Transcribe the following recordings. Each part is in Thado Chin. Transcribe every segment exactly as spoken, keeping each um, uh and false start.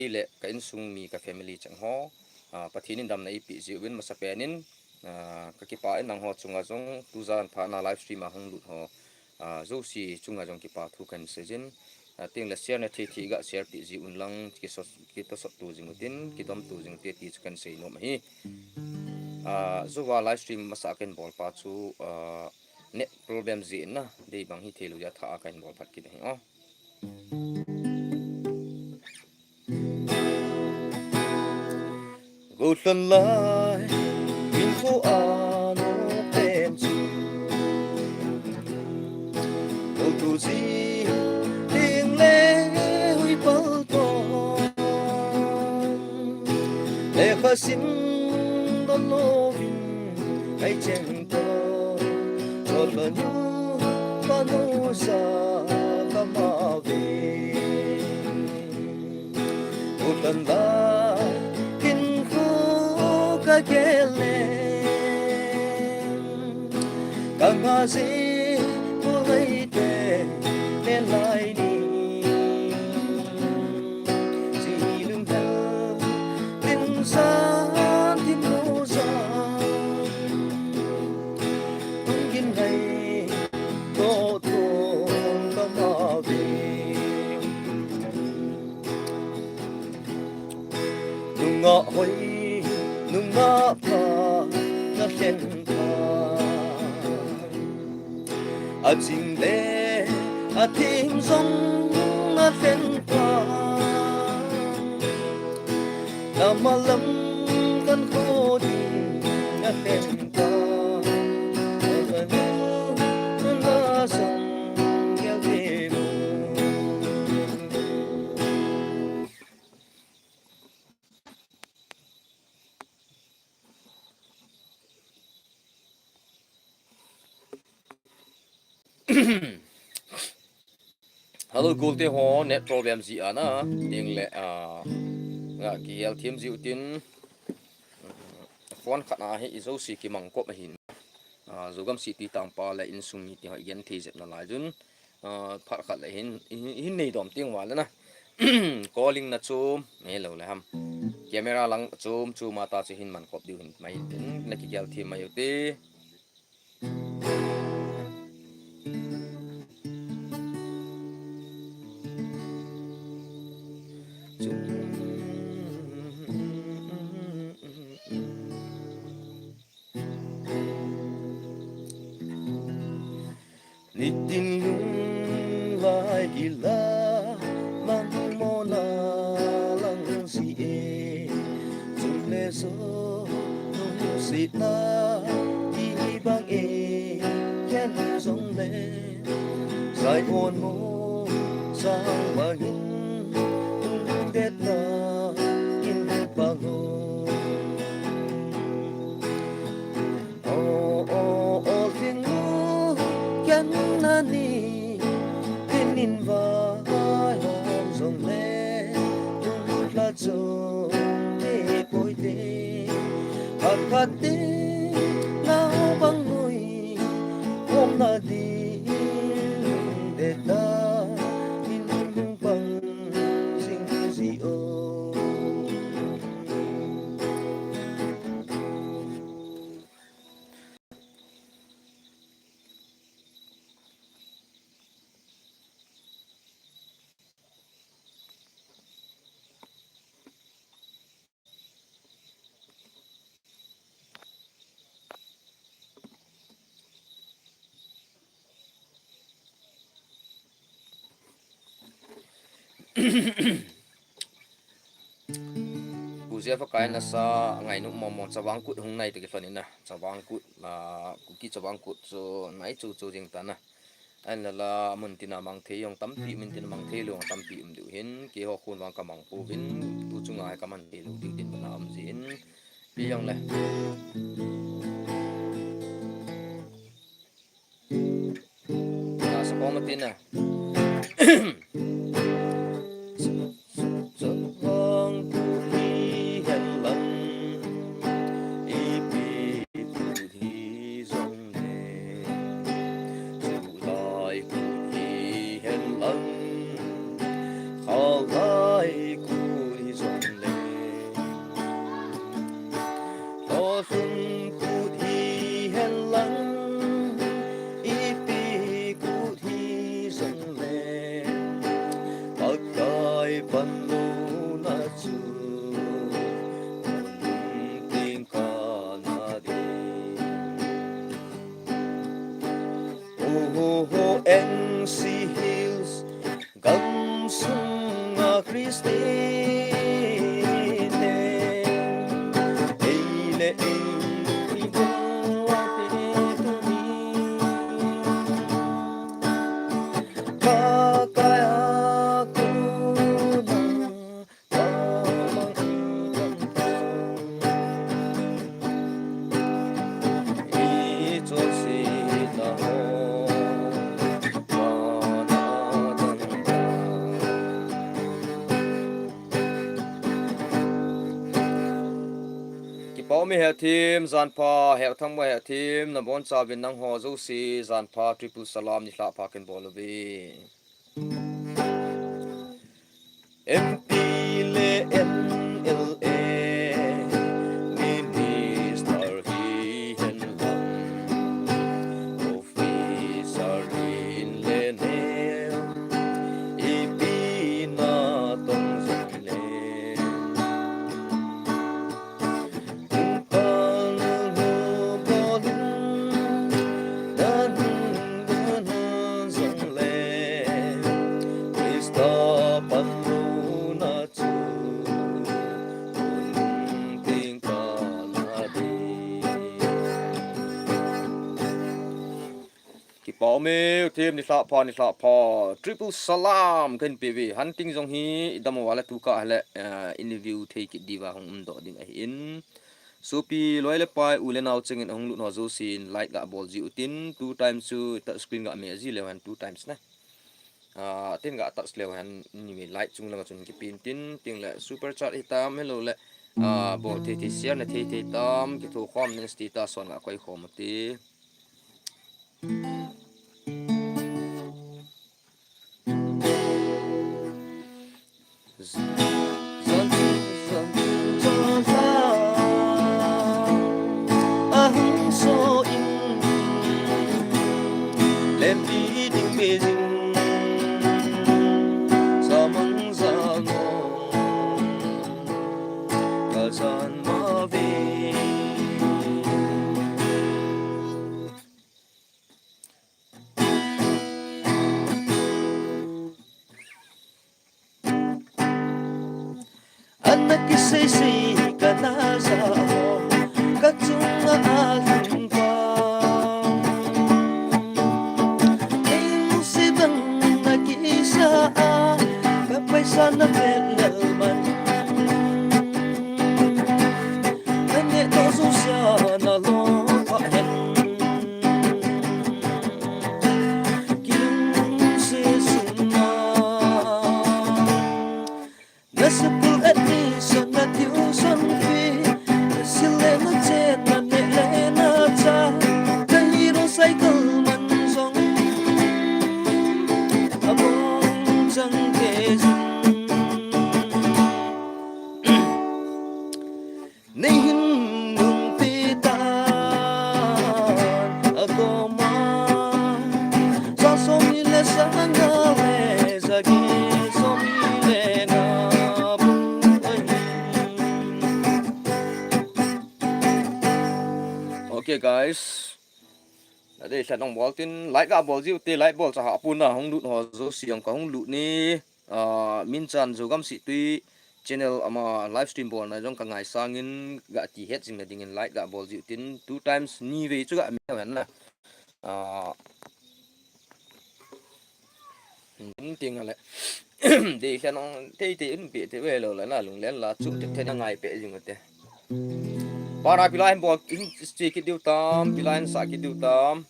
kei le ka insung mi ka family cheng ho, ah, Pathen in damna eipeh jeh uvin masapen in, ah, ka kipah in nangho chunga jong tujan phat na live stream a hung lut ho, ah, jouse chunga jong kipa thu kahin seijin. Ah, tin le share na thei thei ga share peh ji un lang, kisot, kitosot to jing utin, kidom to jing ute ti chu kahin seinom ahi. Ah, jouva live stream masa kahin bol pa chu, ah, net problem jeh in na, dei bang hithei lou jeh a thah a kahin bol phat kit ahi o. Gollhang lai, hinkho a nom pen chu, golthu jing ding le hui pal to. Lekha sim don louvin, kai cheng to, chol la nu, pa nu sa ka ma ve. Gollhang lai, hinkho ka gel le, ka ngah jeh, golhang te, te lai ni. Ji lung thang, tin san, tin lo sa. Tung gin hai, to to, ka ma ve. Nungah hoi, nungah pha, na lhen pha. A ching le, a thim jong na lhen pha. Na malam kan kho ding na lhen pha. Na nu, na na sang gel ve mo. Hello, golte ho, net problem ji ana, ding le, ah, nga kihel thim ji utin, phone khat a hi i jouse kimang kop ahin. Ah, Zogam City tangpa le insung mi ti ho i gen thei jep nalai jun. Ah, phat khat le hin, hin, hin nei dom ting val na. Calling na chom, hello le ham. Camera lang chom, chom a ta chu hin man kop diu hin, mai hin, na kigel thim mai ute. Nitin lunglai gila, mang mona lang si e. Chung le so, nung si ta, i bang e, ken jong le. Sai on mo, sang bangin, tung det ta, in bang o. O, o, o, thing u, kian na ni, tin in vai hom jong le, tung hla jong le poi te. Khat khat te, nau bang nui, hom na di, de ta, in hung bang, sing si o. Pu Jeff a kai nasa ngainom momo, Chavang Kut hung nai te kilhon in na, Chavang Kut, ah, Kuki Chavang Kut chu nai chu chu jing ta na. Ahin la la mun tina mang thei jong tampi, mun tina mang thei lou jong tampi um diu hin, keiho khun vang ka mang pouvin, tu chunga hi ka man thei lou diu tin bana um jin. Pi jong le. Na sa ko ma tin na. Chavang Kut hi hen lang, ipi kut hi jong le, Julai Kut hi hen lang, Khalai Kut hi Khun kut hihen lang, ipi kut hijong le, Pakai panlou na chu, mun ting kana ding. Oho, N C Hills gamsunga Christian te, ei le ei i bol a te tuni, Pakai a kona Kipa ume hethim, janpha, hethangvah hethim, nabonchauvin nangho jouse, janpha, triple salam, nilhah pha kahin bol uve. M P le M L A, Minister hihen lang, Officer in le neo, ipi natong jong le. Kipa ume, u them, nilhah pha, nilhah pha. Triple salam kahin pe uve. Hunting jong hi idam uva le tukah hile, eh, interview thei kit diuva hung umdoh ding ahin. Sopi loi le pai, u le nao chengin ahung lut ho jousen like ga bol jiu tin, two times chu touch screen ga me ji leu hen two times na. Ah, tin ga touch leu hen ni me like chung langa chun kipen tin, tin le super chat hitam, hello le, ah, bol thei thei share na thei thei tam, kitho khom nen status son ga koi khom u te. Ana kisei sei kana ja ho, kachunga alhung pa. Kei nung se bang na kisa a, ka paisa na vet lel man. Ka neh toh jouse a na lom pha hen. Kilungset sung a. Na school admission, na tuition fee, na sil le na chet, na neh le na chah, ka hero cycle man jong abon chang kei jin. Nei hin nungpi tan a koma, ja som ni le ja nga le ja get som ni le nga bung ahi. Okay guys, nadei lheh nung bol tin like ga bol jiu te, like bol cha ha puna hung lut ho jouse jong ka hung lut ni. Ah, min chan Jogam Sittui channel ama live stream bolna jong ka ngaisang in ga ti het jing na ding in like ga bol jiu tin two times ni vei chu ga mi hen na. Ah, in ting ale. Dei lheh nung tei tei in pe te ve lo la na lunglen la chu te te na ngai pe jing te. Para pilai hin bol in che kit diu tam, pilai hin sa kit diu tam.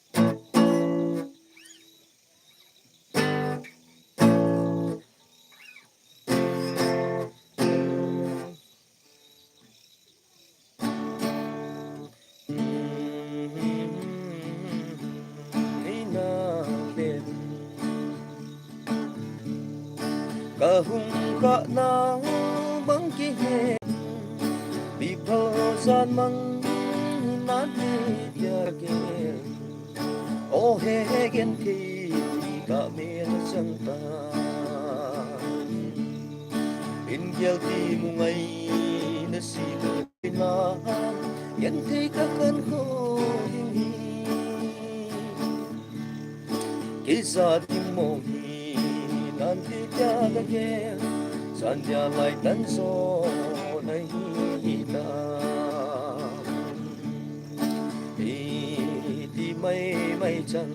Ka hung kha nau bang kihe, mi phal jan mang. Tia ka gen, o he he genthei ka mel chang ta. In gel ti mu ngai na si lu na, genthei ka khankho ding hi. Kei ja ding mong hi nan ti tia ka gen, jan dia lai tan jo na hi ta. Iti mai mai chan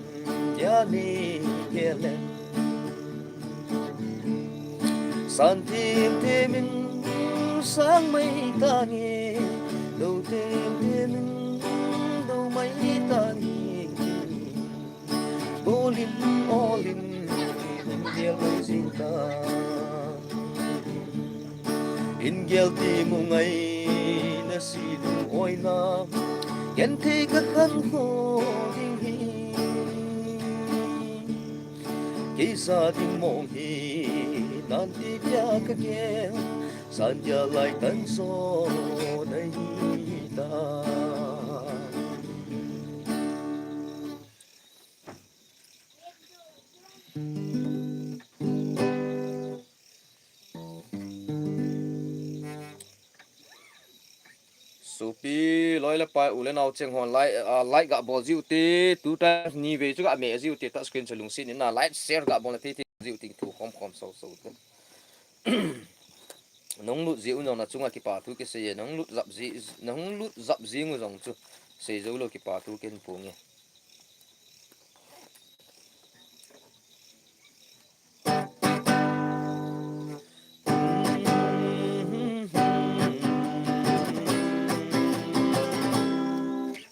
dia ni kelen. San thim thim in sang mai ta nge, do thim thim in do mai ta nge. Bolim olim, in gel mai jing ta. In gel ti mu ngai na si lu oi na, genthei ka khankho ding hi. Kei ja ding mong hi nan ti tia ka gen, jan dia lai tan jo na hi ta. Sopi loi le pai, u le nao cheng hon like, ah, like ga bol jiu te, two times ni vei chu ga me jiu te, touch screen chu lungset in na like share ga bol na te te jiu te, thu khom khom so so te. Nong lut jiu jong na chunga kipa thu kisei e, nong lut jap ji, nong lut jap jing u jong chu sei jou lou, kipa thu ken pu nge.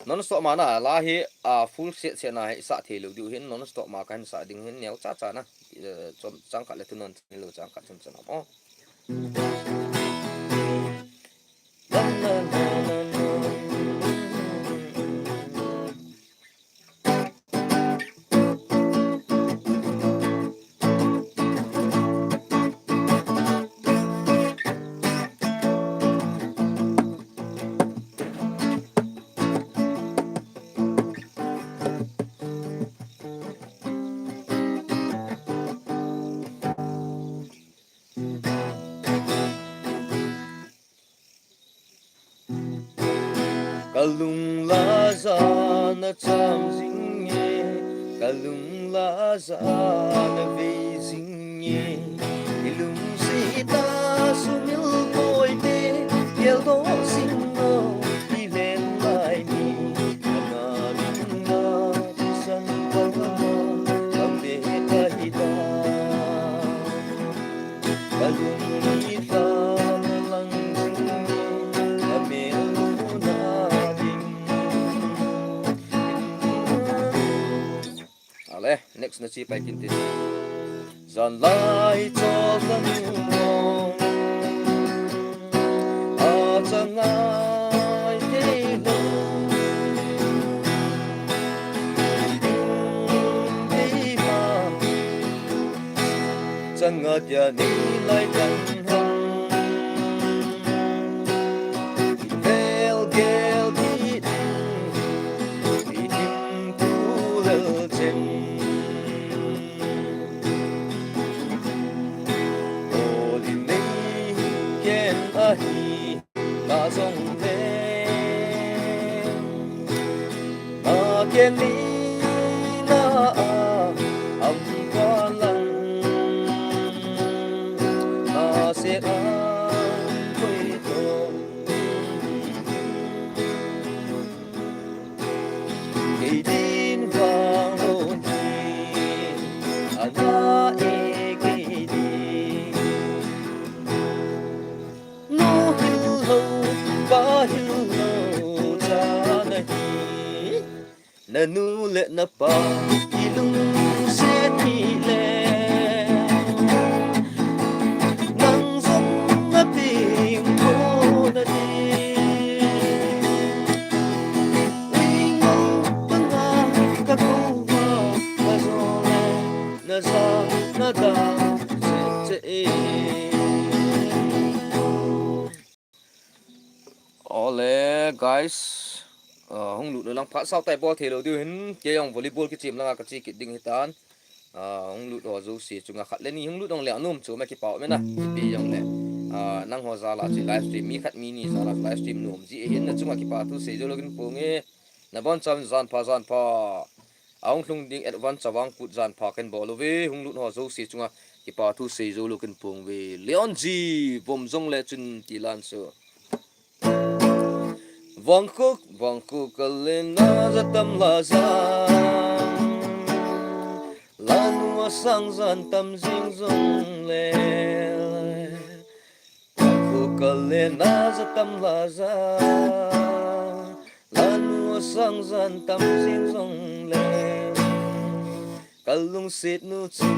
Non stop ma na la hi, a, full set set na hi sa thei lou diu hin, non stop ma ka hin sa ding hin neo cha cha na. Eh, chom chang khat le thu non thei lou chang khat chom chang mo. Ka lung la ja na cham jing e, ka lung la ja na vei jing e. I lungset a sumil poi te, gel doh jing o, i ven lai ni, ka na ring na, thisan ka na, ka te ka hi ta. Ka lung ni ta na lang jing, ka mel nu na ding. Ale, next na chi pai kin tin. Jan lai chol ka nu mo, a cha ngai thei lou. Thei ma, chang a tia ni lai chang hang. Vel gel di di, i thim tu lel chen. Oli nei ken ahi ta jong le, na ken ni na a am pa lang, na se a koi to. Kei din vang hon hi, ana e kei din. Nu hil lou, pa hil lou, cha na hi. Na nu le na pa, i lungset hi le. Nang jong na ping ko na di. Ui ngol pa nga ka ko ma, ka jo le, na ja, na da, che che e. Ole, guys. Ah, hung lut lang phat sau tai bol thei lou diu hin, kei jong volleyball kichem langa kache kit ding hitan. Ah, hung lut ho jouse chunga khat le ni hung lut jong le anom chu ma kipa um e na, ipi jong le. Ah, nangho jal a chu live stream, mi khat mi ni jal a live stream nom ji ahin, na chunga kipa thu sei jou lou kin ponge. Nabon chauvin jan pha, jan pha. Ahung lhung ding advance chavang kut jan pha ken bol uve, hung lut ho jouse chunga kipa thu sei jou lou kin ponge. Leon G, vom jong le chun ti lan chu. Vangkho, vangkho kalena ja tam la ja. Lanu asang jan tam jing jong le. Vangkho kalena ja tam la ja. Lanu asang jan tam jing jong le. Kalungset nu chu,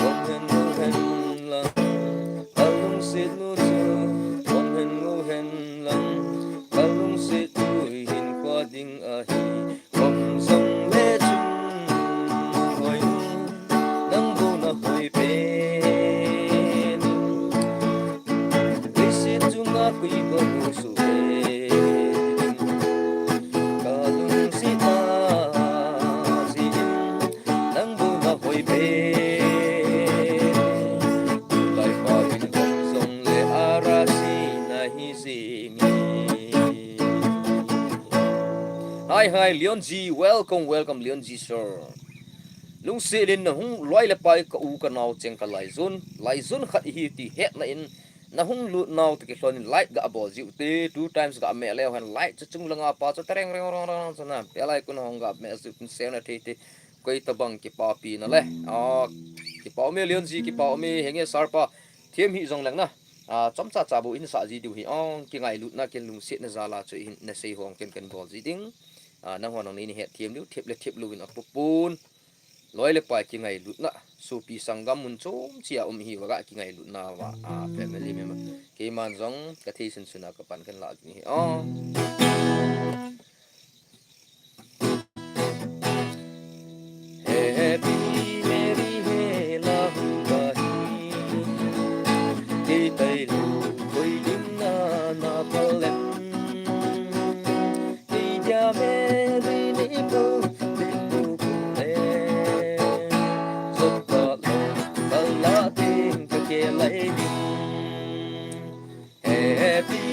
vom hen ngou hen lang. Kalungset nu chu, vom hen ngou hen lang. Kalungset nu hin kho ding ahi. Vom jong le chun, hoi nu, nang bou na hoi pen. Leiset chunga koi bou su ve. Kalungset na jin, nang bou na hoi pen. Lai pa in vom jong le arasi na hi jing e. Hi, hi, Leon G, welcome, welcome, Leon G, sir. Lungset in na hung loi le pai ka u ka nao cheng ka laijun, laijun khat ihi ti hetna in, na hung lut nau toh kilhon in like ga bol jiu te, two times ga meh leu hen like chu chung langa pa chu tereng reng rong rong chu na, pia lai kun hong ga meh jiu tin share na thei te, koi tabang kipapi na le. Ah, kipa um e Leon G, kipa um e, henge sir pa, thiam hi jong leng na. Ah, chomcha cha bou in sa ji diu hi ong, kingailutna kin lungsetna jal a chu hin na sei hong ken ken bol ji ding. Ah, nangho nang ni ni het thiam diu, thep le thep lou in apupun. Loi le pai kingailutna, sopi sanggam mun chom chia um hi uva ga kingailutna uva, ah, family member. Keiman jong ka thei sun sun a ka pan kan la ni hi. Oh. Happy Mary he la hu ba hi. Kei tai lu koi ding na na pa lem. Kei dia Mary ni ko ding ko ko le. Sot ka lo ka la ding ka ke lai ding. Happy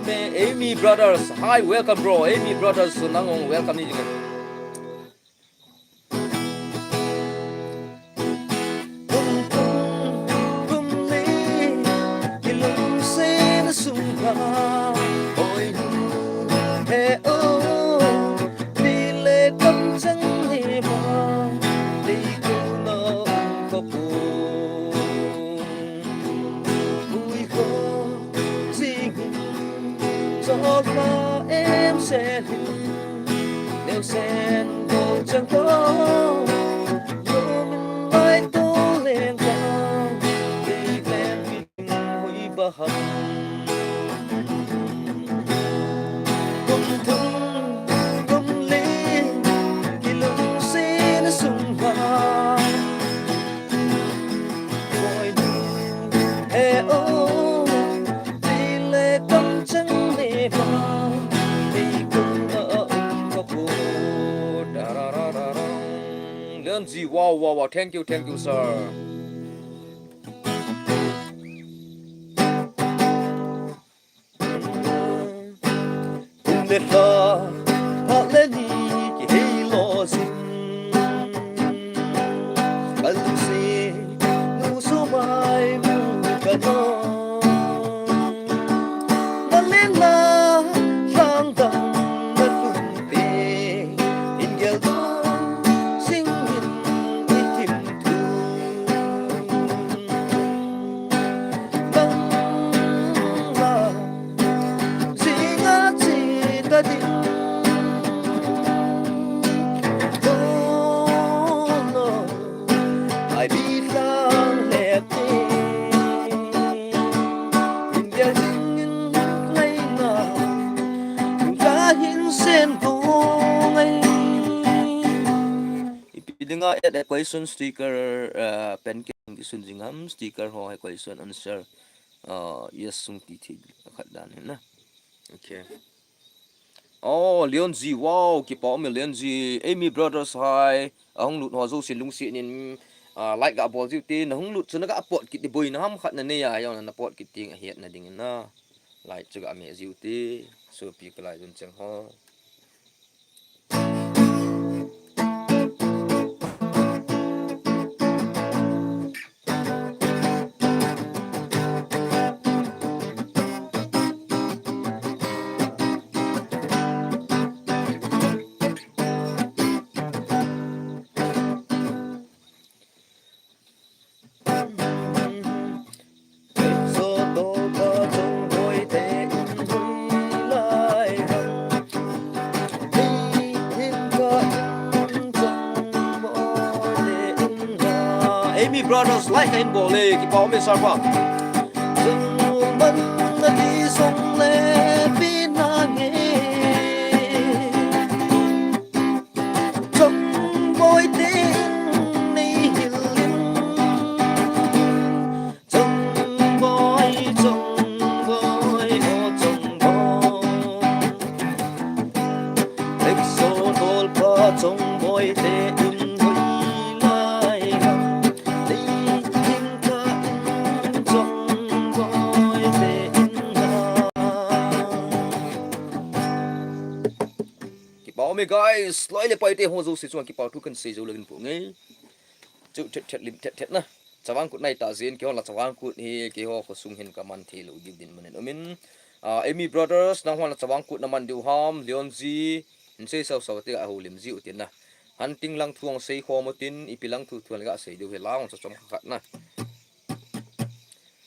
May, Amy Brothers. Hi, welcome, bro. Amy Brothers, so nang ong welcome ni jing. Kum kum kum ni, kilungset na sung ka, oi hu, he o, ni le kam chang ni ma, ni ko na ko pu. Ui ho, jing hin, chol ma em sen hin, neo sen ko chang ko, lo min lai to leng ko, dei len min hui ba ham. Kum thum, kum li, kilungset na sung ha. Leon G, wow, wow, wow. Thank you, thank you, sir. Kum le lha, phat le ni kihei lo jin. Ka lungset nu chu mai mu ka na. Na le na, lhang dang na lhun te. In gel dong, sing in i kim thu. Nang la, jing a chi ta ding. Don't know. Ai bi lang le te. India jing in lai na. Ka hin sen ko ngai. Ipi dinga add a question sticker, uh, pen kisun jing ham sticker ho hai question answer. Uh, yes sung ti thei khat dan hin na. Okay. Oh, Leonji, wow, kipa um e Leonji. Amy Brothers, hi. Ahung lut ho jousen lungset in, ah, like ga bol jiu te, nahung lut chu naga pot kit di, boina ham khat nanei a, jong na pot kit ding ahet na ding in na. Like chu ga me jiu te, sopi ka lai dun cheng ho. Amy Brothers, like in bol e, kipa um e sir pa. Chungman na ti song le pi na nge. Chongboi te nei hilin. Chongboi, chongboi, o chongboi. Exo dolpa chongboi te in hoi lai ha. Nei hin ka in chongboi te in ha. Kipa um e guys, loi le pai te ho jouse chunga kipa thu kan sei jou le kan pu nge. Chu thet thet lim thet thet na. Chavang Kut nai ta jin, keiho la Chavang Kut hi, keiho khosung hin ka man thei lou diu din manin umin. Ah, Amy Brothers, nangho la Chavang Kut na man diu ham, Leonji, hin sei sau sau te a ho lim ji u tin na. Hunting lang thu ang sei khom u tin, ipi lang thu thu ang ga sei diu hi lang cha chom khat na.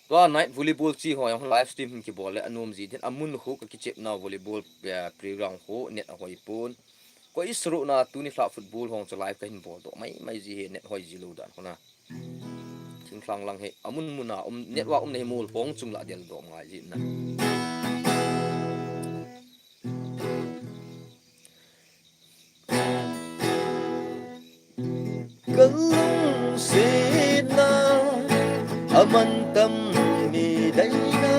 Tua night volleyball chi ho jong live stream hin kibol le anom ji din, amun khu ka kichep nau volleyball, eh, playground khu net ahoi pon. Koi suru na tuni lha football hong chu live ka hin bol doh mai mai ji hi net hoi ji lou dan khu na. Thingthang lang hi amun mun a um, network um na hi mol pong chung la del doh ngai ji na. Ka lungsetna aman tam mi daina,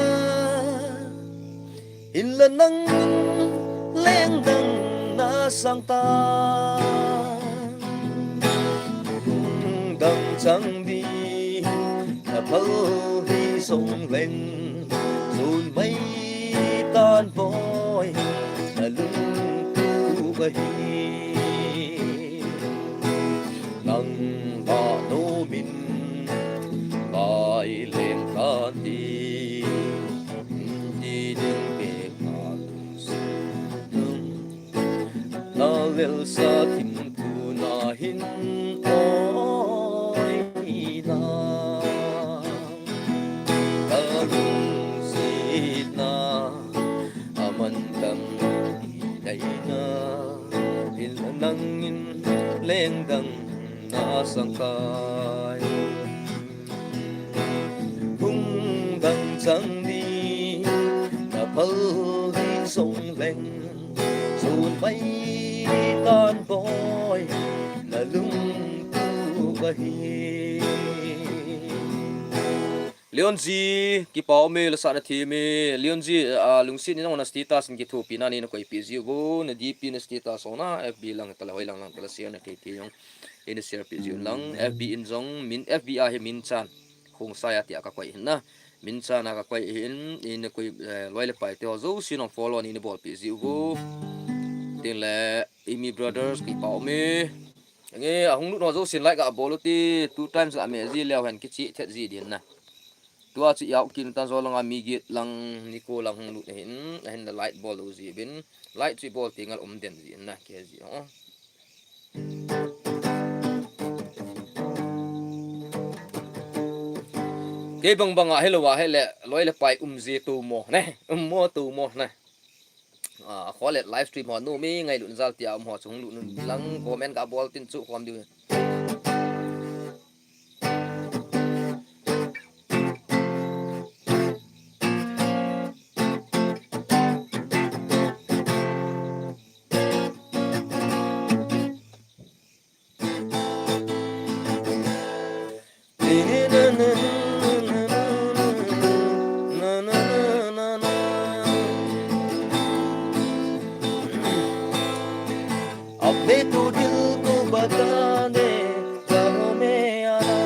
hinla nangin lengdang na sang ta. Lungdang chang di na phal hi song leng, sun mai tan boy na lungtup ahi. Nang la nomin ngai leng kati, ti ding pek na lungsun nung. Na lelsa thim tu na hin oi na. Ka lungsetna aman tam mi daina, hinla nangin lengdang na sang tai. Lungdang chang di na phal di song leng, sun mai tan boy na lungtup ahi. Leonji, kipa um e, la sa na thim e. Leonji, ah, lungset in na status in kithopi na nei na koipi ji uvo, na D P na status ho na, F B lang tala hoi lang lang tala share na thei thei jong. Ina share pi ji un lang, F B in jong, min F B a hi Min Chan. Khongsai a tia ka koi hin na. Min Chan a ka koi hin, ina koi, eh, loi le pai te ho jouse nong follow ni na bolpi ji uvo. Tin le, Amy Brothers, kipa um e. Nge, ahung lut ho jousen like a bol u ti, two times a me ji leu hen kichi thet ji din na. Tua chu yau kin tan jo lang a mi get lang, ni ko lang hung lut hin, ahin la like bol u ji bin. Like chu bol ti ngal um den ji na, ke ji ho. Kei bang bang a hello a hele, loi le pai um ji tu mo ne, um mo tu mo ne. Ah, kholet live stream ho nu mi ngai lun jal tia um ho chung lun lang comment ka bol tin chu khom diu. मैं तो दिल को बताने चाहूँ मैं आना।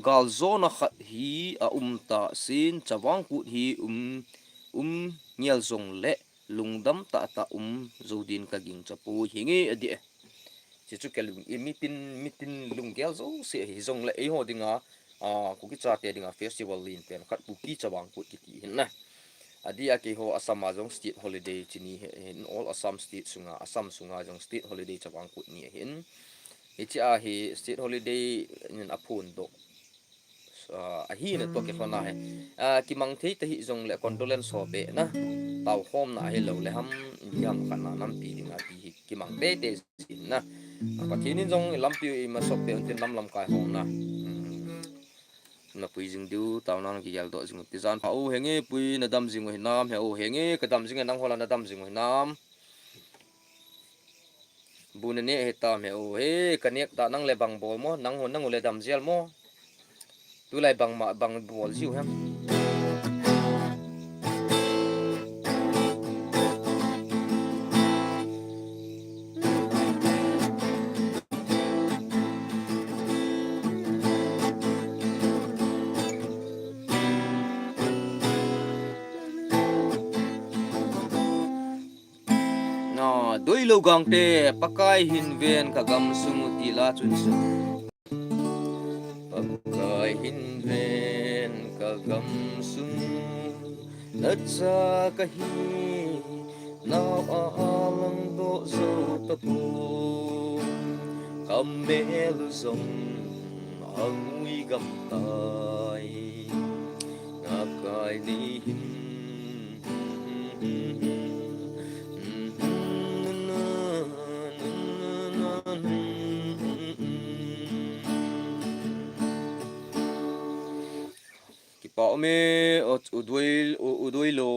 Gal jona khat hi a um ta sin, Chavang Kut hi um, um ngel jong le lungdam tah tah um jo din ka ging cha poi hi nge a di e. Chi chu ke lung i mitin, mitin lunggel jo se hi jong le eiho dinga, a, Kuki chate dinga festival lin pen khat Kuki Chavang Kut kiti hin na. A di a keiho Assam a jong state holiday chi ni hin, all Assam state sunga, Assam sunga jong state holiday Chavang Kut ni hin. Hichi a hi state holiday nin a phun do. A, ahi na to ke khona he. A, kimang thei ta hi jong le condolence ho be na. Tau khom na hi lo le ham, di ham khan na nampi ding a ti hi kimang te te sin na. A, Pathen in jong lampi i ma sop pe un tin lam lam kai hong na. Hmm. Na pui jing diu, tau nang ki yal do jing ti jan pha u henge pui na dam jing u hinam he u henge ka dam jing nang hola na dam jing u hinam. Bu na ne he ta me o he, ka nek ta nang le bang bol mo, nang ho nang u le dam jel mo. Tulai bang ma, bang bol jiu hem. Na, Doilo Gangte, Pakai hin ven ka gam sung u ti la chun su. Pakai hin ven ka gam sung u, na cha ka hi, nau a lang do zo ta pu, ka mel u zong a ngui gam tai. Nakai ni hin. Kipa ume, u, u Doi, u, u Doilo,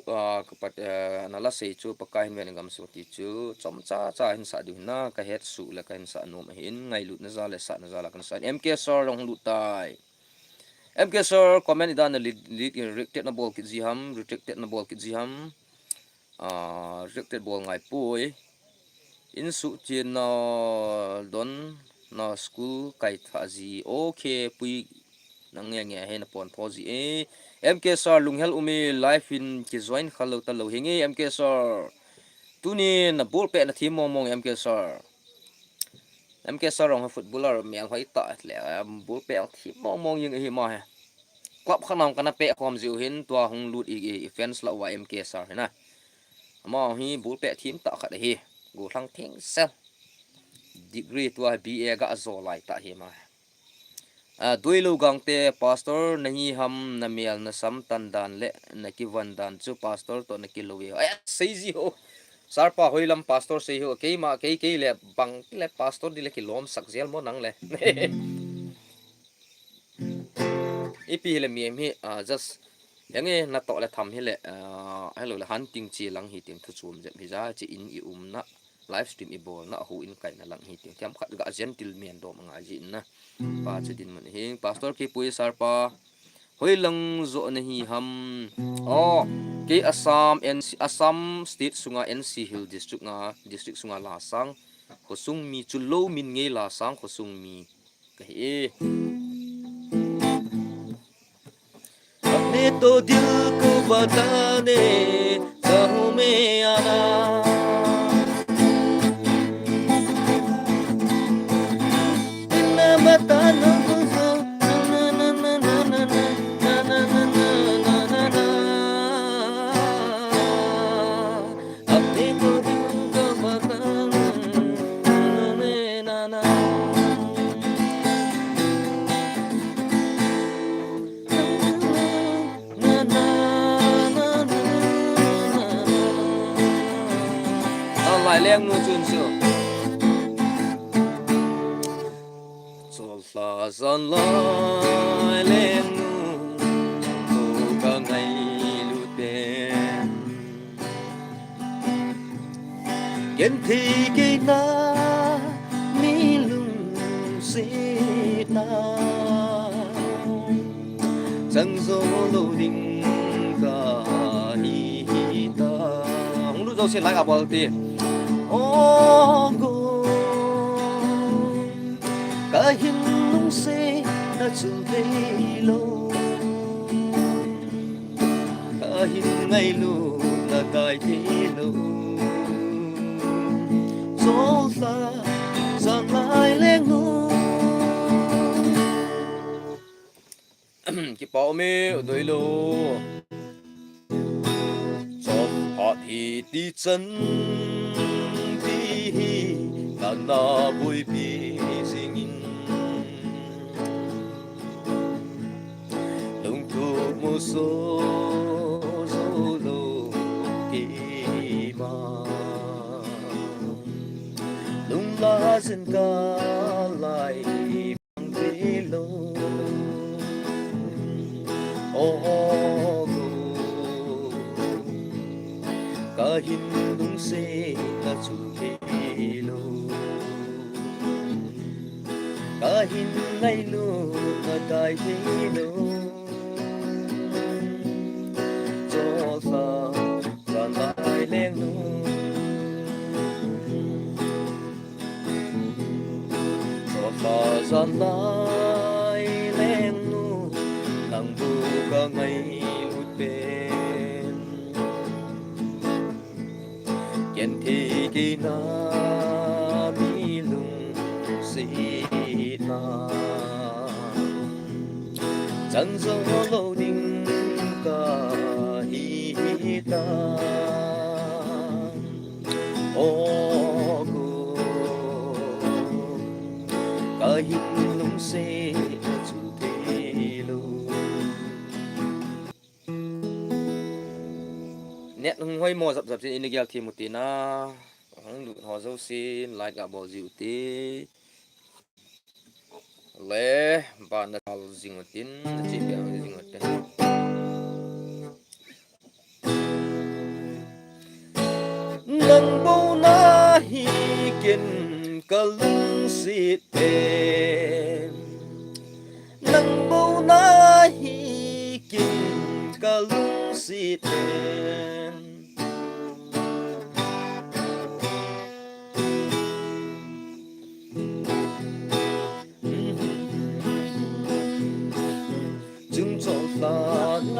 a, kapat, a, na la sei chu Pakai hin ven gam sung u ti chu, chomcha cha hin sa diu hin na, ka het su le ka hin sa nom ahin, ngailutna ja le sahna ja la kan sa. M K Sir long lut tai. M K Sir, comment i dan na lit, lit in reacted na bol kit ji ham, reacted na bol kit ji ham. Ah, reacted bol ngai poi. In su chin na don na school kai tha ji. Okay, pui na nge nge he na pon tho ji e. M K Sir, lunghel ume live in ki join khal lo ta lo henge M K Sir. Tuni na ball pet na thim mong mong M K Sir. M K Sir rong ha footballer mel hoi ta le, um, ball pet thim mong mong jing ahi ma he. Club khat nang kana pet khom jiu hin tua hung lut i, i, i fans la uva M K Sir hi na. Ama hi ball pet thim ta khat ahi. Gollhang thing sel. Degree tua B A ga jo lai ta hi ma he. A, Doilo Gangte, pastor na hi ham, na mel na sam tan dan le na kivan dan chu pastor to na kilo e. Ai, sei ji ho. Sir pa hoi lam pastor sei ho. Keima, kei, kei le bang le pastor di le kilom sak jel mo nang le. Ipi hi le mi em hi, a, just, yang e na to le tham hi le, a, hello le hunting chi lang hi ting thu chum jep hi ja chi in i um na. Live stream i bol na, hu in kai na lang hi ting. Thiam khat ga gentleman dom ngai ji in na. Pa chu din mun hi. Pastor Kipui Sir pa. Hoi lang jo na hi ham. Oh, kei Assam, N C, Assam State sunga N C Hill District nga, District sunga Lasang. Khosung mi chu lo min ngei Lasang khosung mi. Ka hi e. अपने तो दिल को बताने चाहूँ मैं आना। इतना बताना मुझे, ना, ना, ना। अपने को दिल को बताना, ना, ना। Lai leng nu chun chu. Chol hla zan lai leng nu, ko ka ngailut pen. Genthei keina, mi lungsetna, chang jou lou ding kahi ta. Hung lut jouse like a bol te. O Gou, kahin lungsetna chu theilou, kahin ngailutna tai theilou. Chollha Janlai Lengnu. Kipa ume, u Doilou. Chomkhat hiti chan ti hi nana boipi jingin, lungtup muso jou lou keima, lungla jin kalai bang velou. O Gou, kahin lungsetna chu theilou, kahin ngailutna tai theilou. Chollha Janlai Lengnu, Chollha Janlai Lengnu, nang bou kangailut pen. Genthei keina, mi lungsetna, chang jou lou ding kahi ta. O Gou, kahin lungsetna chu theilou. Net hung hoimo japjap chin, ina gel thim u te na. Hung lut ho jousen like a bol jiu te. Le, ban na hal jing u tin, na chi piang jing u tin. Nang bou nahi ken kalungset pen. Nang bou nahi ken kalungset pen. Chung Chollha nu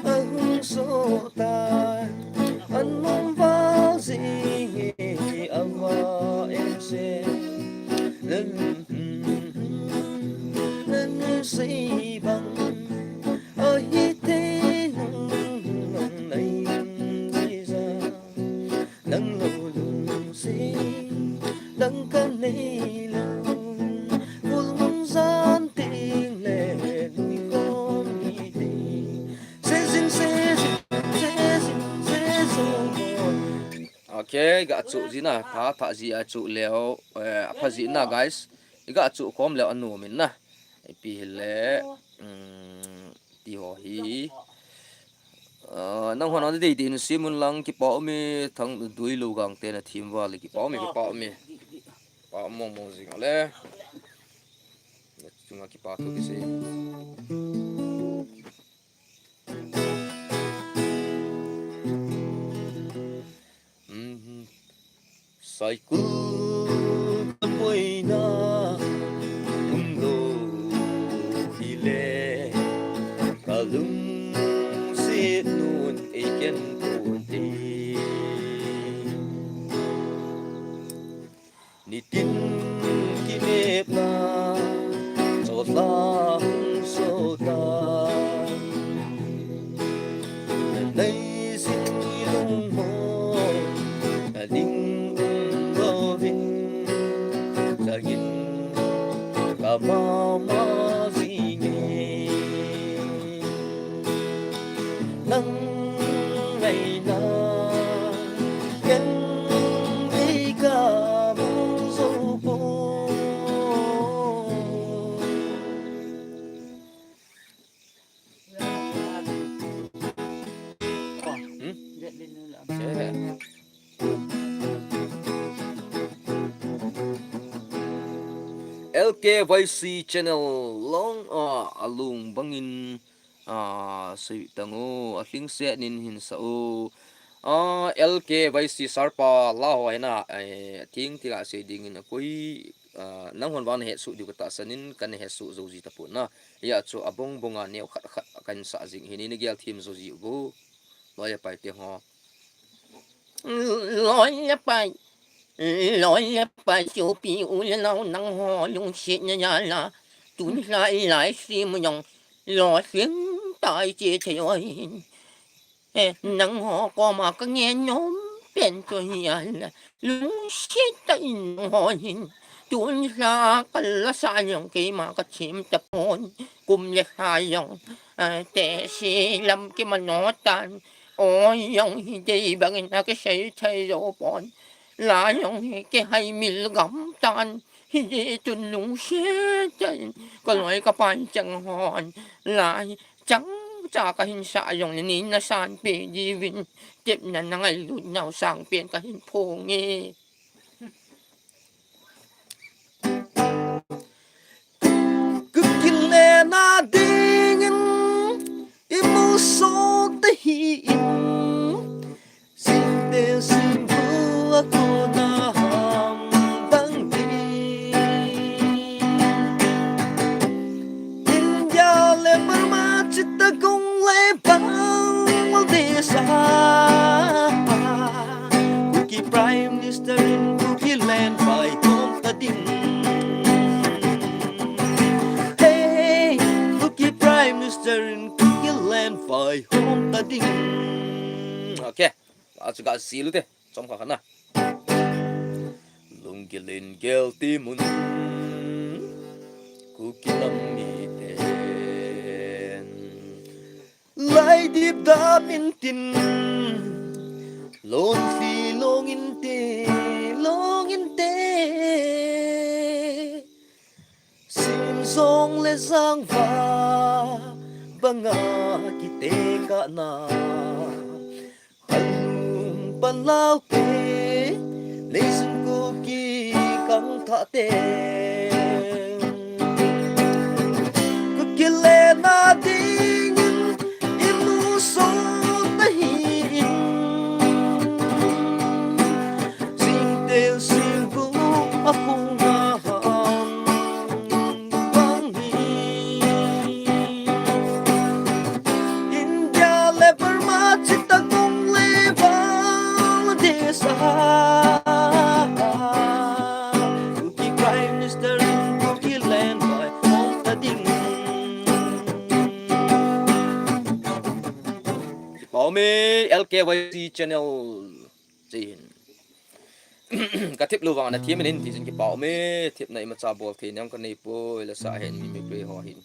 ahung soh tai, anom val jing hi ava em se. Nan, nan sei bang ahi thei nung nung nai jija. Nang lou lungset dang kanei lou, vul nung jan teng le lui kom hi te. Sejin, sejin, sejin, sejin. Ok, ga chu jin a, pha pha ji a chu leo, eh, pha ji na guys. I ga chu kom leo anom in na. Ipi hile, um, ti ho hi. Ah, nang hon ande dei dei in sim un lang, kipa ume, Thangdoilou Gangte na thim val le, kipa ume, kipa ume. Pa mo mo jing le. Chunga kipa thu kisei. Mhm. Saikul kapoina umlou hile, kalungset nun eiken ponte. Nitin kinepna Chollha hung soh tai. Neisin lungmon nading umlouvin, jangin kamama jinge. Nang ngaina ken dei kamu jou poi. Hmm? L K Y C channel long, ah, alung bangin, ah, sei tang u, alhingset nin hin sa u. Ah, L K Y C Sarpa la ho hina, eh, thing thila sei dingin akoi, ah, nanghon vang nahet suh diu katahsan in kana het suh jou ji tapon na. Hia chu abong bonga neo khat khat kahin sa jing hi, nagel thim jou ji uvo. Loi le pai te ho. Loi le pai. Loi le pai, sopi u le nao nangho lungsetna jal a. Tun lai lai sim jong lolhing tai che thei uvin. Eh, nangho koma kange nom pen chu hial. Lungset tah in nangho hin. Tun lha kal la sa jong keima kachem tapon. Kum le lha jong, eh, tehse lam kimano tan. Oi jong hi dei bangin akisei thei jou pon. La jong hi kihaimil gam tan. Hijeh chun lungset tah in kaloi kapai chang hon. La hi chang cha kahin sa jong le nei nasan peh diuvin. Tepna nangailut nau sangpen kahin phong e. Kukilena dingin imu sot ahin. Singteh singbu a kona ham dang di. India le Burma, Chittagong le Bangladesh a. Kuki Prime Minister in Kuki land vaihom ta ding. Hey, Kuki Prime Minister in Kuki land vaihom ta ding. Okay. Achu ga silu te. Chomkha khat na. Lunggil in gel ti mun. Kuki nam miten. Lai dip dam intin. Lon si long inte, long inte. Sim jong le jangva banga kitekahna. Khanlum Panlao te, Leisung Kuki kangthah te. Kuki lena dingin imu sot ahin. Singteh singbu a kona ham dang hi. India le Burma, Chittagong le Bangladesh a. Kuki Prime Minister in Kuki land vaihom ta ding. Kipah ume, L K Y C channel. Chei hin. Ka thip lou vang na thim in ti chun kipah ume, thipna imacha bol thei nam kanei poi, la sa hin mi mi play ho hin.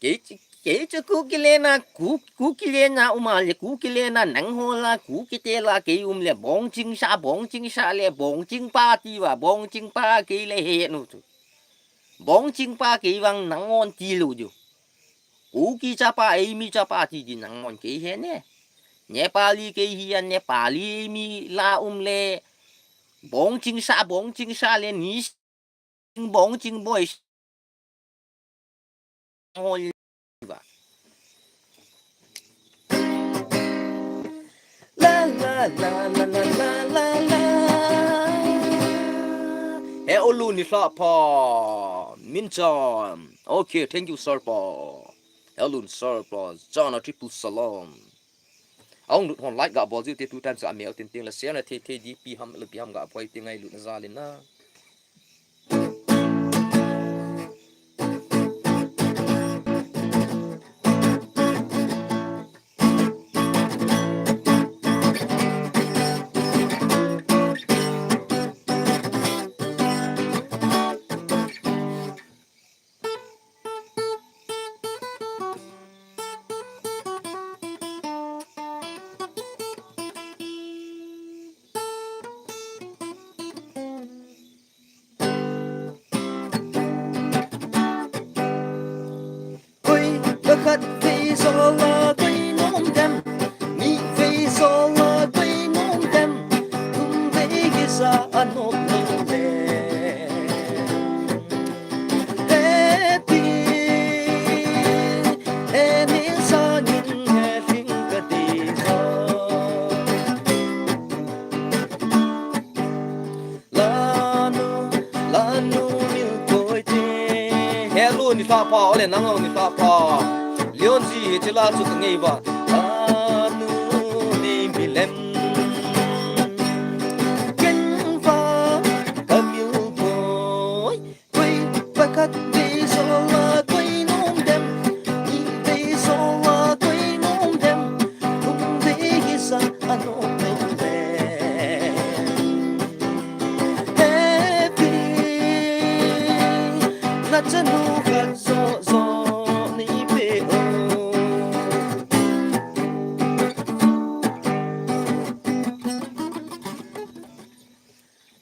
Kei chu, kei chu Kuki lena, Ku, Kuki lena um a le, Kuki lena nangho la, Kuki te la kei um le, bongching sa, bongching sa le, bongching pa ti va, bongching pa kei le he nu chu. Bongching pa kei vang nanghon ti lou diu. Kuki chapa, eimi chapa ti di nanghon kei he ne. Nepali kei hi a, Nepali eimi la um le. Bongching sa, bongching sa le, ni bongching boys. Hol va. La, la, la. He Olun ni hla pha. Min chan. Okay, thank you, Sarpa. Hello, Sarpa. Jana triple salam. Ahung lut hon like ga bol jiu te two times a mel tin ting la share na thei thei di pi ham le pi ham ga poi ti ngailutna jal in na. Koi, pakhat vei jola koi nom dem, ni vei jola koi nom dem, thum vei kisa Ni tha pha, ole nang ni tha pha. Leon ji hi chila chu ka ngei va. Anu ni mi lem. Ken va ka mil boy. Koi pakhat vei zola koi nom dem. Ni vei zola koi nom dem. Thum vei hi sa a nom nom dem. Happy. Na chanu khat zo zo ni pe o.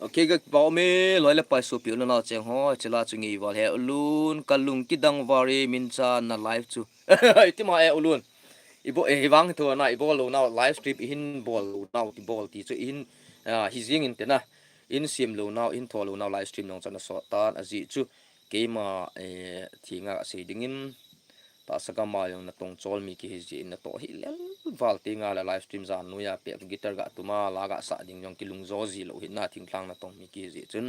Okay, ka kipah ume, loi le pai sopi u le nao cheng ho, chila chu ngei val he ulun, ka lung kidang val e, min cha na live chu. Iti ma e ulun. I bo, eh, hivang tho na, i bol lou nau, live stream i hin bol lou nau, i bol ti chu i hin, ah, hi jing in te na. I hin siam lou nau, i hin tho lou nau, live stream nong chan a sot tan, ajeh chu. Keima, eh, thinga sei dingin, tahsa gam a jong natong chol mi kihi jeh in natoh hi lel val tinga le live stream jan noiya peh guitar ga tuma la ga sa ding jong kilung jo ji lou hi na thingthang natong mi kihi jeh chun.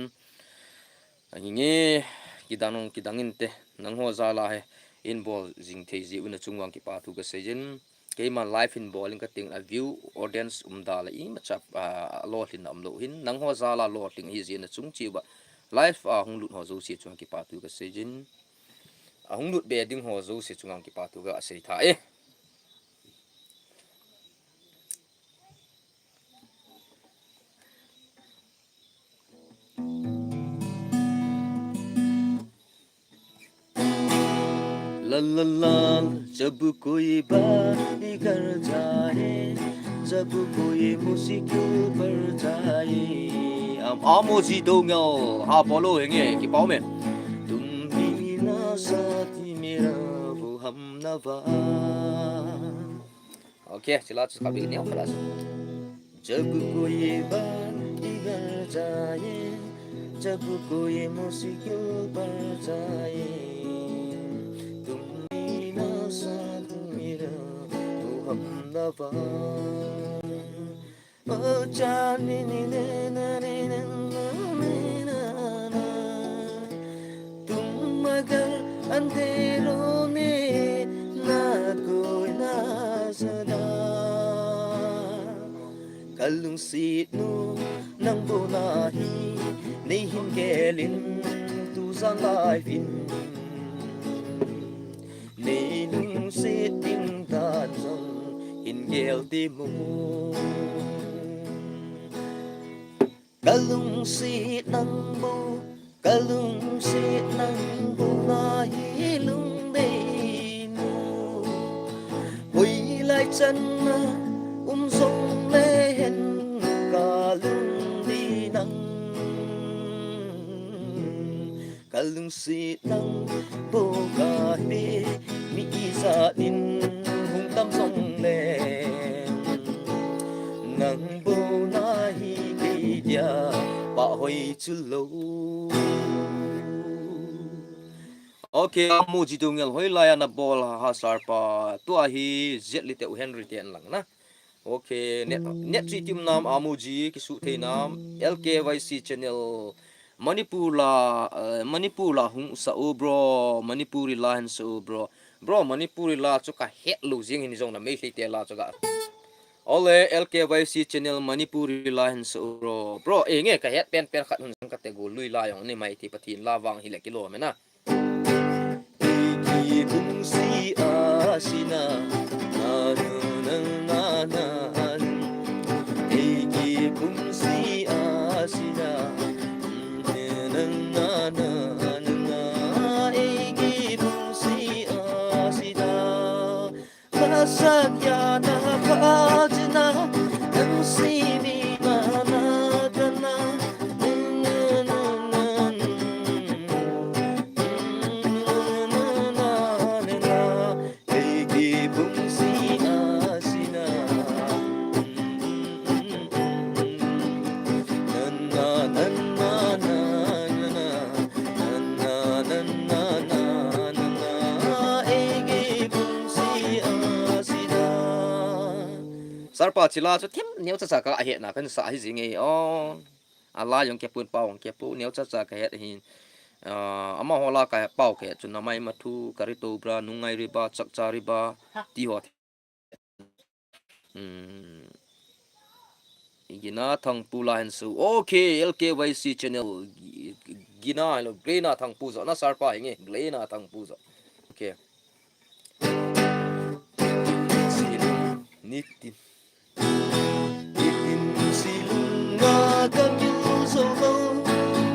Ahi nge, kidang nong kidang in te, nangho jal a hi, i hin bol jing thei jeh u na chung vang kipa thu ka sei jin. Keima live hin bol in ka ting a view audience um da le ima cha, ah, lolhin na um lou hin nangho jal a lolhing hi jeh na chung chi uva live a hung lut ho jouse chung kipa thu ka sei jin. A hung lut be ding ho jouse chung kipa thu ka sei tha e. लाल लाल लाल जब कोई बात बिगड़ जाए, जब कोई मुश्किल पड़ जाए। Am, Amoji Doungel, ha bolo henge, kipah ume. तुम बिना साथी मेरा वो हमनवा। Okay, chila chu ka bi neo khalas. जब कोई बात बिगड़ जाए, जब कोई मुश्किल पड़ जाए, तुम बिना साथ मेरा वो हमनवा। ओ जान ने ने ने ने ने ने ने ना। तुम अगर अंधेरों में ना कोई ना सदा। Ka lungset nu nang bou na hi nei hin gel in tu jan lai vin. Nei lungset ding dan jong hin gel te mo. Ka lungset nang bou, ka lungset nang bou na hi lungdei mo. Hoilai chan na um jong le hen ka lungdei nang. Ka lungset nang bou kahi, mi ijat in hung tam jong le. Nang bou na hi kei dia pahhoi chu lou. Okay, Amoji Doungel hoilai a na bol ham sir pa. Tua hi Jet Li te u Henry te an lang na. Okay, net, net chu i tim nam, Amoji, kisuh thei nam, L K Y C channel, Manipur la, eh, Manipur la hung sa u bro, Manipuri la hin sa u bro. Bro, Manipuri la chu ka het lou jing hin jong na Meitei te la chu ka. Ole, L K Y C channel, Manipuri la hin sa u bro. Bro, eh, nge ka het pen pen khat hun jong ka te gu lui la jong ni mai ti Pathen la vang hi le kilom e na. Eiki pumsi asina, na, na, na, na, na. Eiki pumsi asina, na, na, na, na, na. Eiki pumsi asina. Masakya na pajna, ang simi na na na na. Eiki pumsi asina. Sir pa chila chu them neo cha cha ka het na kan sa hi jing e o. A la jong kei pun pa jong kei pu neo cha cha ka het hin. Ah, amaho la ka pao ke chun amai ma thu, kari to bra, nungai riba, chakcha riba, ti ho. Hmm. Gina Thangpu la hin su. Okay, L K Y C channel. Gi-, Gina, hello, Glena Thangpu jo. Na sarpa hinge, Glena Thangpu jo. Okay. Silung nitin. Nitin silung a ka kil zo lo.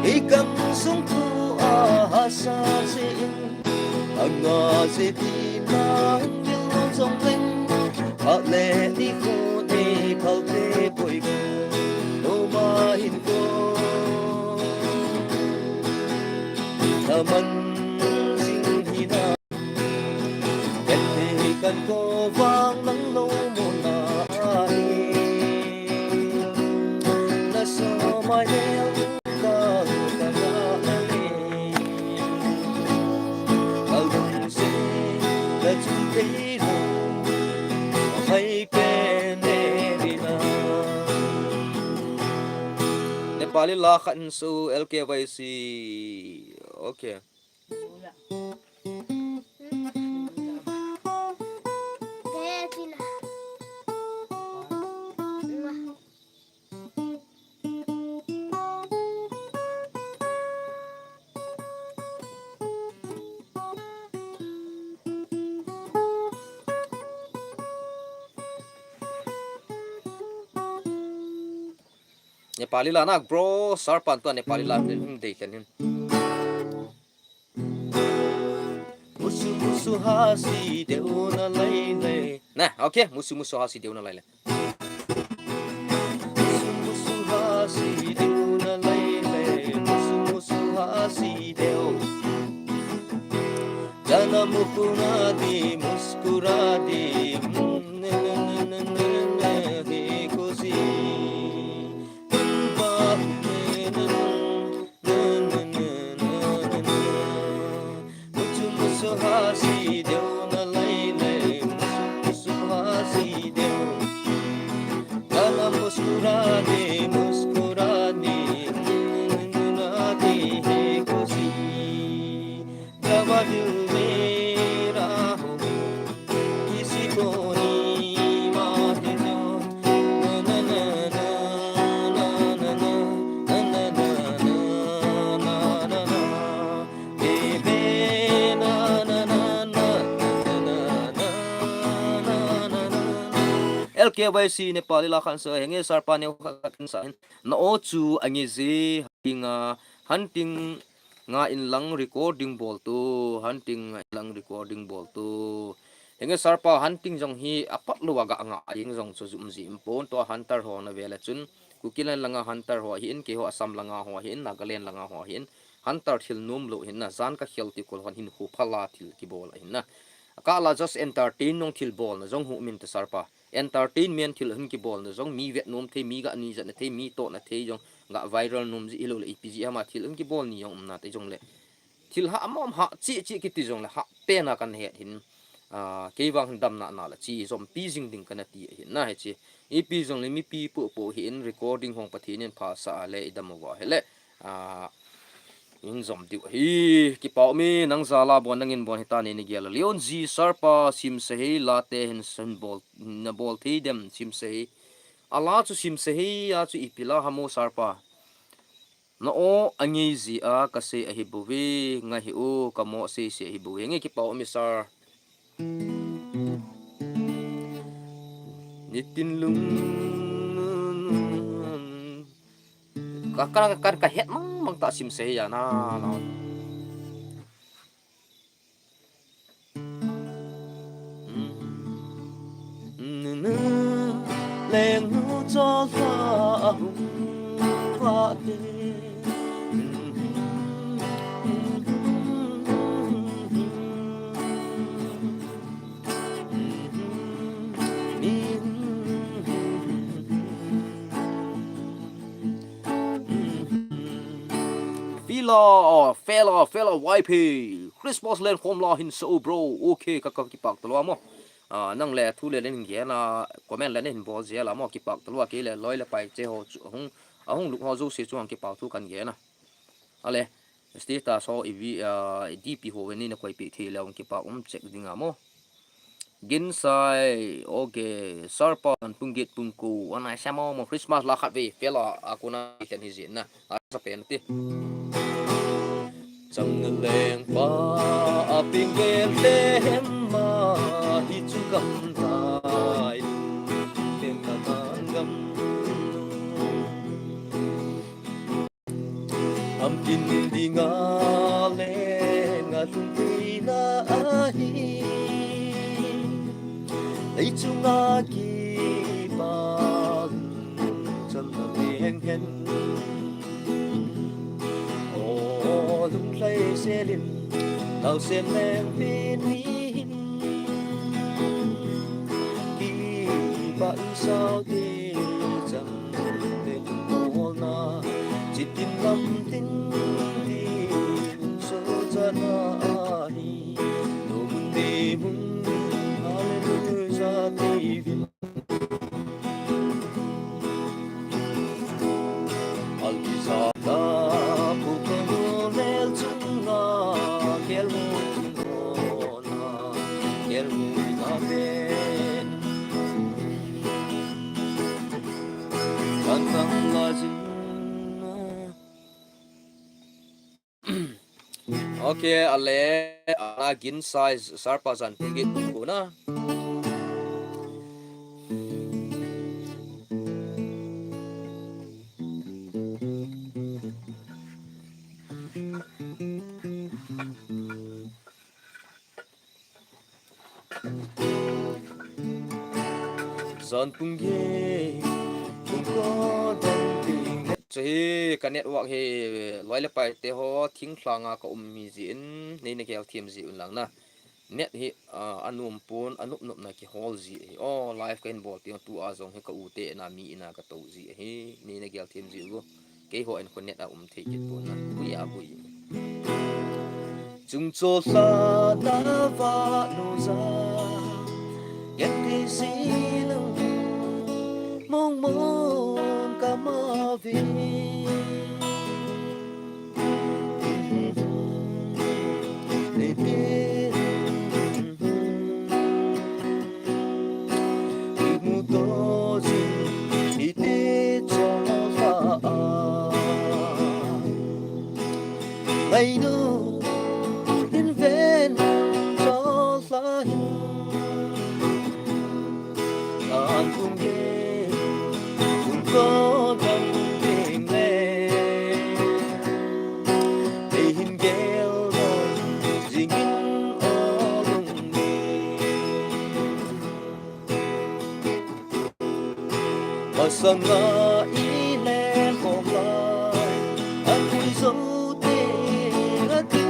I gam sung thu a hasa se in. Anga se ti na ngil lo zong leng. A le ni khu ni phal te poi ko. No ma hin ko. Thaman sing hi na. Ken te kan ko vang nang lo mo na hi. Na so mai le ka ka na le. Ka lung se ka chu te lo. Hai pen ne ri na. Nepali la khat hin su L K Y C. Okay. Nepali la na bro, sarpan tua Nepali la hung dei khen hin. Musu musu hasi deu na lai le. Na, okay, musu musu hasi deu na lai le. Musu musu hasi deu na lai le. Musu musu hasi deu. Jana mukuna di muskura di. Mm, na, na, na, na, na, na, hi kusi. Mm, ba, na, na, na. Musu musu hasi deu na lai lai, musu musu hasi deu. Jana muskura de, muskura de, na de hai khushi. Jab dil mera ho, kisi ko nahi maange jo. Na, na, na, na. L K Y C Nepali la khan sa henge sarpa neu khat khat sa hin. Na o chu angi ji, hunting a, hunting nga in lang recording bol tu, hunting nga in lang recording bol tu. Henge sarpa hunting jong hi apat lou a ga nga ding jong chu jum ji im pon, tua hunter ho na ve le chun. Kuki len langa hunter ho ahin, keiho Assam langa ho ahin, Nagaland langa ho ahin, hunter thil nom lou ahin na, jan ka khel ti kol hon hin hu phala thil kibol ahin na. Ka la just entertain nung thil bol na jong hu min ta sarpa. Entertainment thil hin kibol na jong mi vet nom thei, mi ga nui jat na thei, mi toh na thei jong ga viral nom ji hilou le ipi ji ama thil hin kibol ni jong um na te jong le. Thil ha mom ha chi chi kiti jong le ha pen a kan het hin, ah, kei vang hin damna na la chi zompi jing ding kana ti ahin na he chi. Ipi jong le mipi pu pu hi in recording hong Pathen in pha sa a le i dam uva he le, ah, in zom diu hi. Kipa um e, nang jal a bon nang in bon hi ta ni ni gel a. Leon G Sarpa sim se hei la te hin sen bol, na bol thei dem sim se hei. A la chu sim se hei a chu ipi la ha mo Sarpa. Na o angi ji a ka sei ahi bou ve, nga hi u ka mo sei sei ahi bou ve. Nge kipa um e sir. Nitin lung. Ka, ka, ka, ka het mang mang ta sim sei a na, na. Leng nu cho lha a hung vah te. Fila, fela, fela, Y P. Christmas len khom la hin sa u bro. Okay, ka, ka kipak talua mo. Ah, nang le thu le len hin gen a, comment le nen hin bol jia la mo, kipak talua kei le loi le pai che ho chu, ahung, ahung luk ho jouse chu ang kipak thu kan gen a. Ale, Status ho i vi, ah, i D P ho ve ni na koi pe thei leh ong kipa um check ding a mo. Ginsai, okay, Sarpa Zanpung Git Pungku, anai sa mo mo Christmas la khat ve, fela, a kona khen hi jin na, a sa pen ti. Chang na leng pa, a ping gel te hem ma, hi chu gam tai, tem na tan gam. Am kin dinga lenga lungpui na ahi. Ei chunga kipal chan na leng hen. O lung lai selin, lau sen leng pin ni hin. Kipa in sao te chang te bol na. Chitin lam tin ti so chana ahi. No mun de mun hallelujah te vin. Alkisata pukanu lel chunga kelmu chunga kelmu na pen. Kantang la jin. Okay, ale, ala Ginsai Sarpa Zanpung Git Pungku na. Zanpung Git Pungku dan ting. Chu hi ka network hi loi le pai te ho thing lhanga ka um mi jin, nei na gel thiam ji un lang na. Net hi, ah, a num pon, a nup nup na kihol ji hi. O, live ka hin bol ti tu a jong hi ka u te na mi ina ka to ji hi. Nei na gel thiam ji u. Kei ho en ko net a um thei kit pon na. Bui a bui. Chung cho la na va nu za. Ken ti si lo. Mong mong ka ma vi. Ngai nu in ven cho la hin. An kum ge, kum ko dam ding le. Ei hin gel dam, jing in o lung ni. Masanga i le ko lai, a kui zo te a ti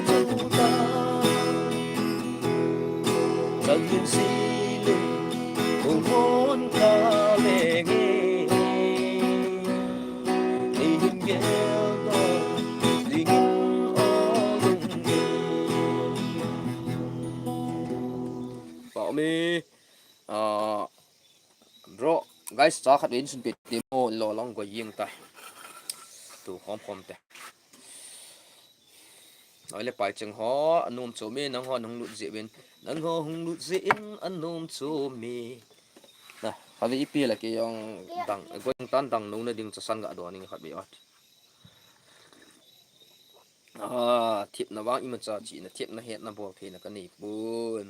zo ta. Changin sile, ong hon ka lenge. Ei hin gel dam, dingin o lung ni. Pau mi, ah, bro, guys, cha khat ve in sun pe te mo, lo long go ying ta. Tu khom khom te. Oi le pai cheng ho, a num cho me, nang ho, nang lut je ven. Nang ho, hung lut je in, a num cho me. Na, khatvei ipi la kei jong dang, koi jong tan dang nung na ding chasan ga don ning khatvei ot. Ah, thepna vang imacha chihna, thepna hetna bol theina ka nei pon.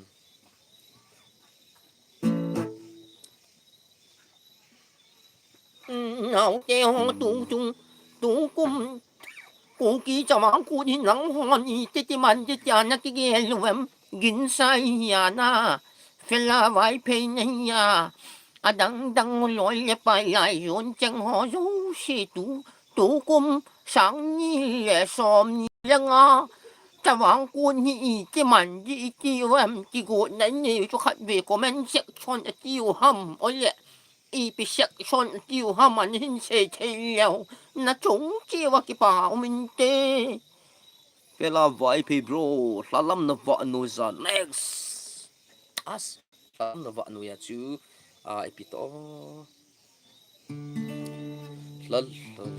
Nau te ho tu chung, tu kum, Kuki chavang Kut hi nang ho ni, titi man titi ana kigel u em, Ginsai hi ana, Fela Vaiphei na hi a, adang dang loi le pai lai jon cheng ho jouse tu, tu kum, sang ni le som ni le nga, chavang Kut hi iti man di iti u em, ti got na nei chu khatvei comment section a ti u ham, ole. Ipi section a ti u ham ana hin sei thei leu. Na chung cheh uva kipa um inte. Fela Vaiphei bro, lhalam na vah noiya next. As, lhalam na vah noiya chu, ah, ipi to. Lhal, lhal.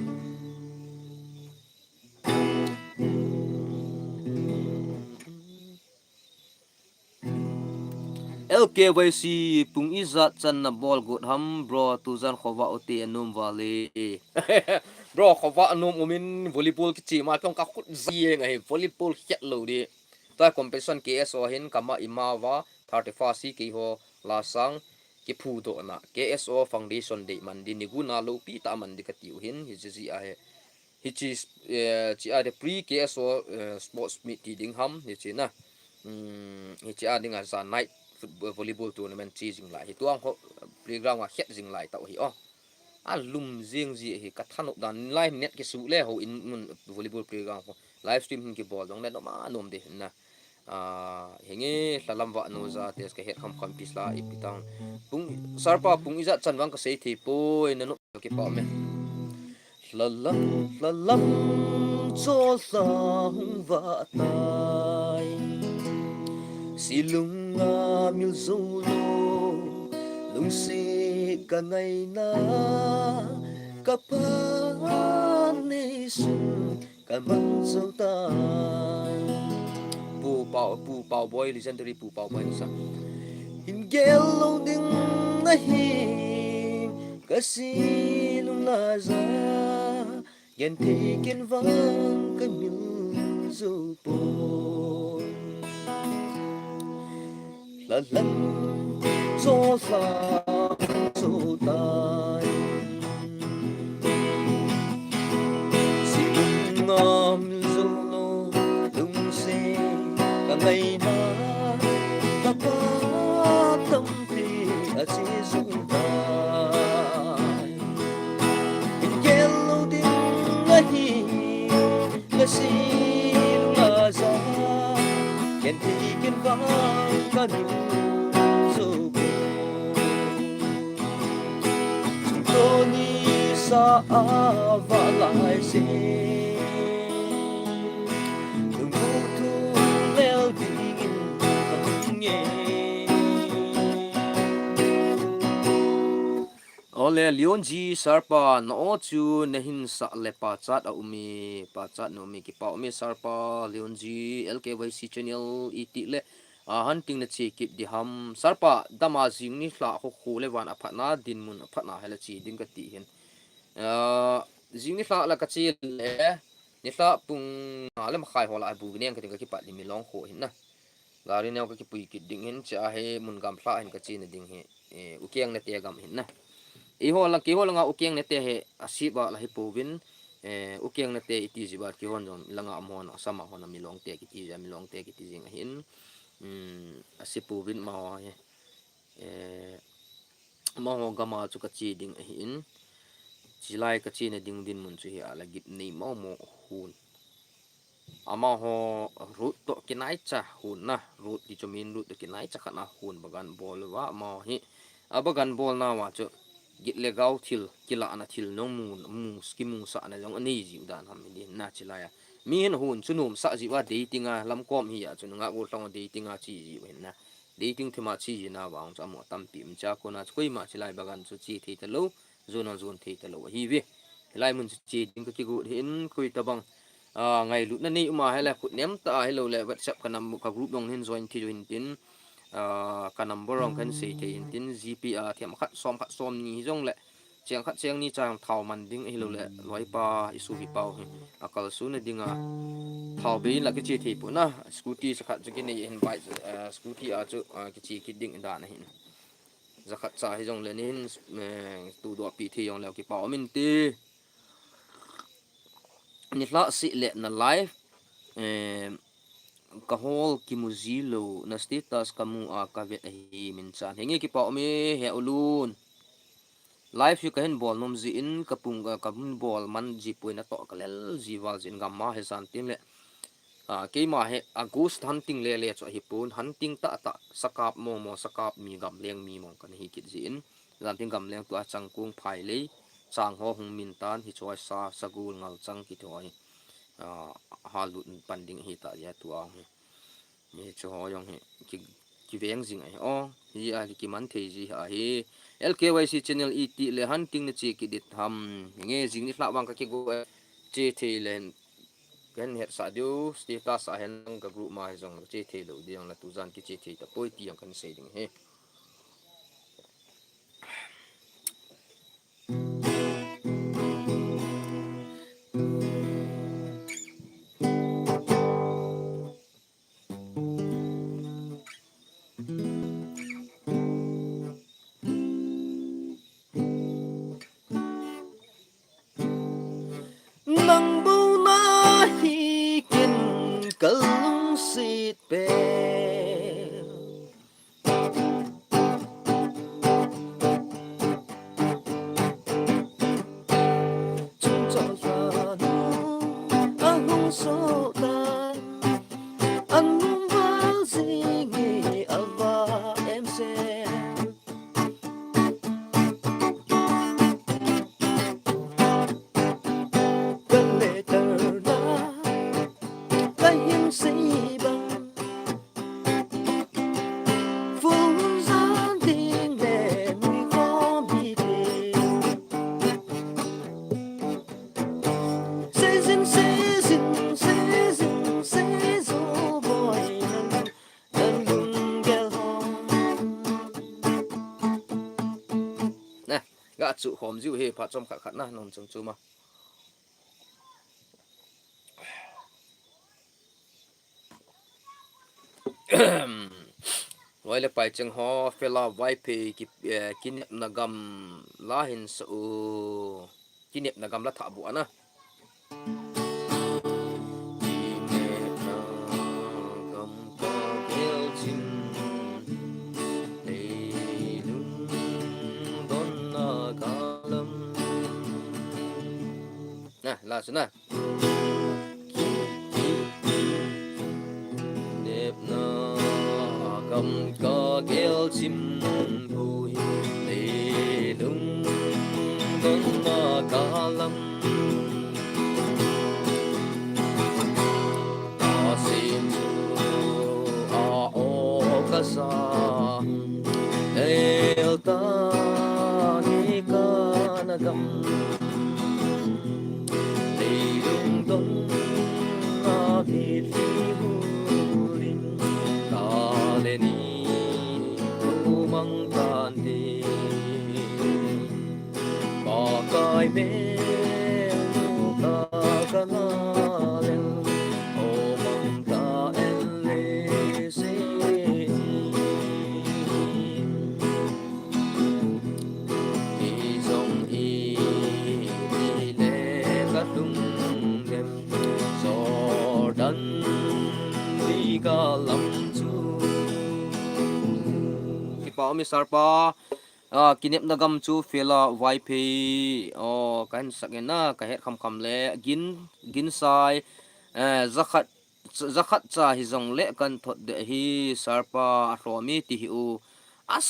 L K Y C, pung ijat chan nabol got ham, bro, tujan khovah u te anom vale. Bro, khovah anom umin volleyball kiche ma kong ka khut jeng ahi, volleyball khet lou di. Tua competition K S O hin kama ima va, thirty first hi keiho lasang kiphudohna K S O Foundation dei man di, niguna loupi ta man di kati u hin, hiche jeh ahi. Hiche, eh, hiche a di pre K S O, eh, sports meet ti ding ham, hiche na. Hmm, hiche a dinga jan night football, volleyball tournament che jing lai hi. Tuang ho playground a khet jing lai tau hi o. Alum jing ji hi ka thanop dan lai net kisuh le ho in mun volleyball playground ho. Live stream hin kibol dong le nom a nom di na. Ah, hinge lhalam vah nu ja te ka het kham kham pis la ipi tang. Pung, Sarpa pung ijat chan vang ka sei thei poi, na nom kipah me. Lhalam, lhalam, chol hla hung vah tai. Silung a mil jou lou, lungset ka ngaina, ka pa neisun ka mang jou tai. Pu Pau, Pu Pau Boy, legendary Pu Pau Boy sa. Hin gel lou ding ahi, ka silung a ja, genthei ken vang ka mil jou poi. Lhalam chol hla jou tai. Silung a mil jou lou, lungset ka ngaina, ka pa tampi a che jou tai. Hin gel lou ding ahi, ka silung a ja, genthei ken vang ka mil jou poi. Chungchon nisa a vah lai se, lungput thum lel dingin ka hung e. Ole, Leonji Sarpa, na o chu na hin sah le pachat a um e, pachat na um e, kipa um e Sarpa, Leonji, L K Y C channel iti le, a, hunting na che kit di ham. Sarpa, dama jing nilhah ho khu le van a phatna, dinmun a phatna hela che ding kati hin. A, jing nilhah la ka che le, nilhah pung nga le makhai ho la a bu neng ka ding ka kipat di Milong khu hin na. Gari neo ka kipui kit ding hin, che a hi mun gamlha hin ka che na ding hi. Eh, ukeng nete gam hin na. Eiho lang, keiho langa ukeng nete hi asip a la hi pouvin, eh, ukeng nete iti jiu va keihon jong langa amahon, asama hon a Milong te kiti jia, Milong te kiti jing ahin. Hmm, asip pouvin amaho hi. Eh, amaho gam a chu ka che ding ahin. Chilai ka che na ding dinmun chu hi a la git nei momo hun. Amaho road toh kinaicha hun na, road ti chu main road toh kinaicha khat na hun bagan bol uva, amaho hi a bagan bol nauva chu git le gau thil, kilahna thil nung mu, mu, kimusahna jong anei jiu dan ham hi din na chilai a. Mi hin hun chu nomsah jiu a dating a lamkom hi a chu nungah gollhang a dating a che jiu hin na. Dating thim a che ji nauva chu amaho tampi um cha kona chu koima chilai bagan chu che thei talou. Jon a jon thei talou ahi ve. Hilai mun chu che ding ka kigot hin koi tabang, a, ngailutna nei um a hile khut nem ta a hilou le WhatsApp ka nam, ka group jong hin join thei jo hin tin, a, ka number jong kan sei thei hin tin, G P a themkhat, somkhat, somni hi jong le, chengkhat, chengni cha jong thao man ding ahilou le, loipa, i sopi pau hi, a kalsonna ding a, thao bei in la kiche thei pon a, scooty sakhat chu kinei hin bike, a, scooty a chu, a, kiche kit ding dan ahin. Jakhat cha hi jong le nihin, eh, tudoh pi thei jong le kipa um inte. Nilhah seh le na live, eh, ka hol kimu ji lou, na status ka mu a ka vet ahi min chan. Henge kipa um e, he ulun. Live hi ka hin bol nom ji in ka pung, ka, ka hin bol man ji poi na toh ka lel ji val ji in gam ma he san tin le. A, keima hi a ghost hunting lele chu ahi pon, hunting tah tah, sakap momo, sakap mi, gamleng mi mong kan hi kit ji in. Jan tin gamleng tua changkung phai lei, chang ho hung min tan, hi choi sa, sagul ngal chang kiti ho hi. A, hal lut pan ding hi ta ya tua hi. Hi chu ho jong hi ki, kiveng jing ahi. O, hi a ki, kiman thei ji ahi. L K Y C channel iti le hunting na che kit dit ham. Nge jing nilhah vang ka kigo, eh, che thei le Kahin hetsah diu, status a hin lang ka group ma hijong che thei lou ding, la tujan kiche thei tapoi ti jong kahin sei ding ahi. Nang bou nahi ken kalungset pen. Chungchang lhanu ahung soh tan, anung val jing hi ava em sem. Ka letter na, ka hin sei bang. Phone jan ding le nui khom hi te. Seijin, seijin, seijin, seijo boi nan, nan lunggel hon. Na, ga chu khom jiu hi phat chomkhat khat na nung chung chu ma. Loi le pai cheng ho, Fela Vaiphei ki, eh, Kinepna Gam la hin sa u. Kinepna Gam la tha bu ana. Kinepna gam ka gel chim, leilung donna ka lam. Na, la chu na. Kinepna gam ka gel chim poi, leilung donna ka lam. Ka sem chu a o ka sa, el ta ni ka na gam. Leilung donna hi thi hulin, ka le ni u mang tan te. Pakai mel u ka ka na lel, o mang ta en le se ni. Hijong hi, hi le ka lungnem, Jordan ni ka lam chu. Kipa um e Sir pa, ah, Kinepna Gam chu Fela Vaiphei, oh, ka hin sak e na, ka het kham kham le, Gin, Ginsai, eh, Jakhat, Jakhat cha hijong le kan thot de hi, Sir pa a lhom e ti hi u. As,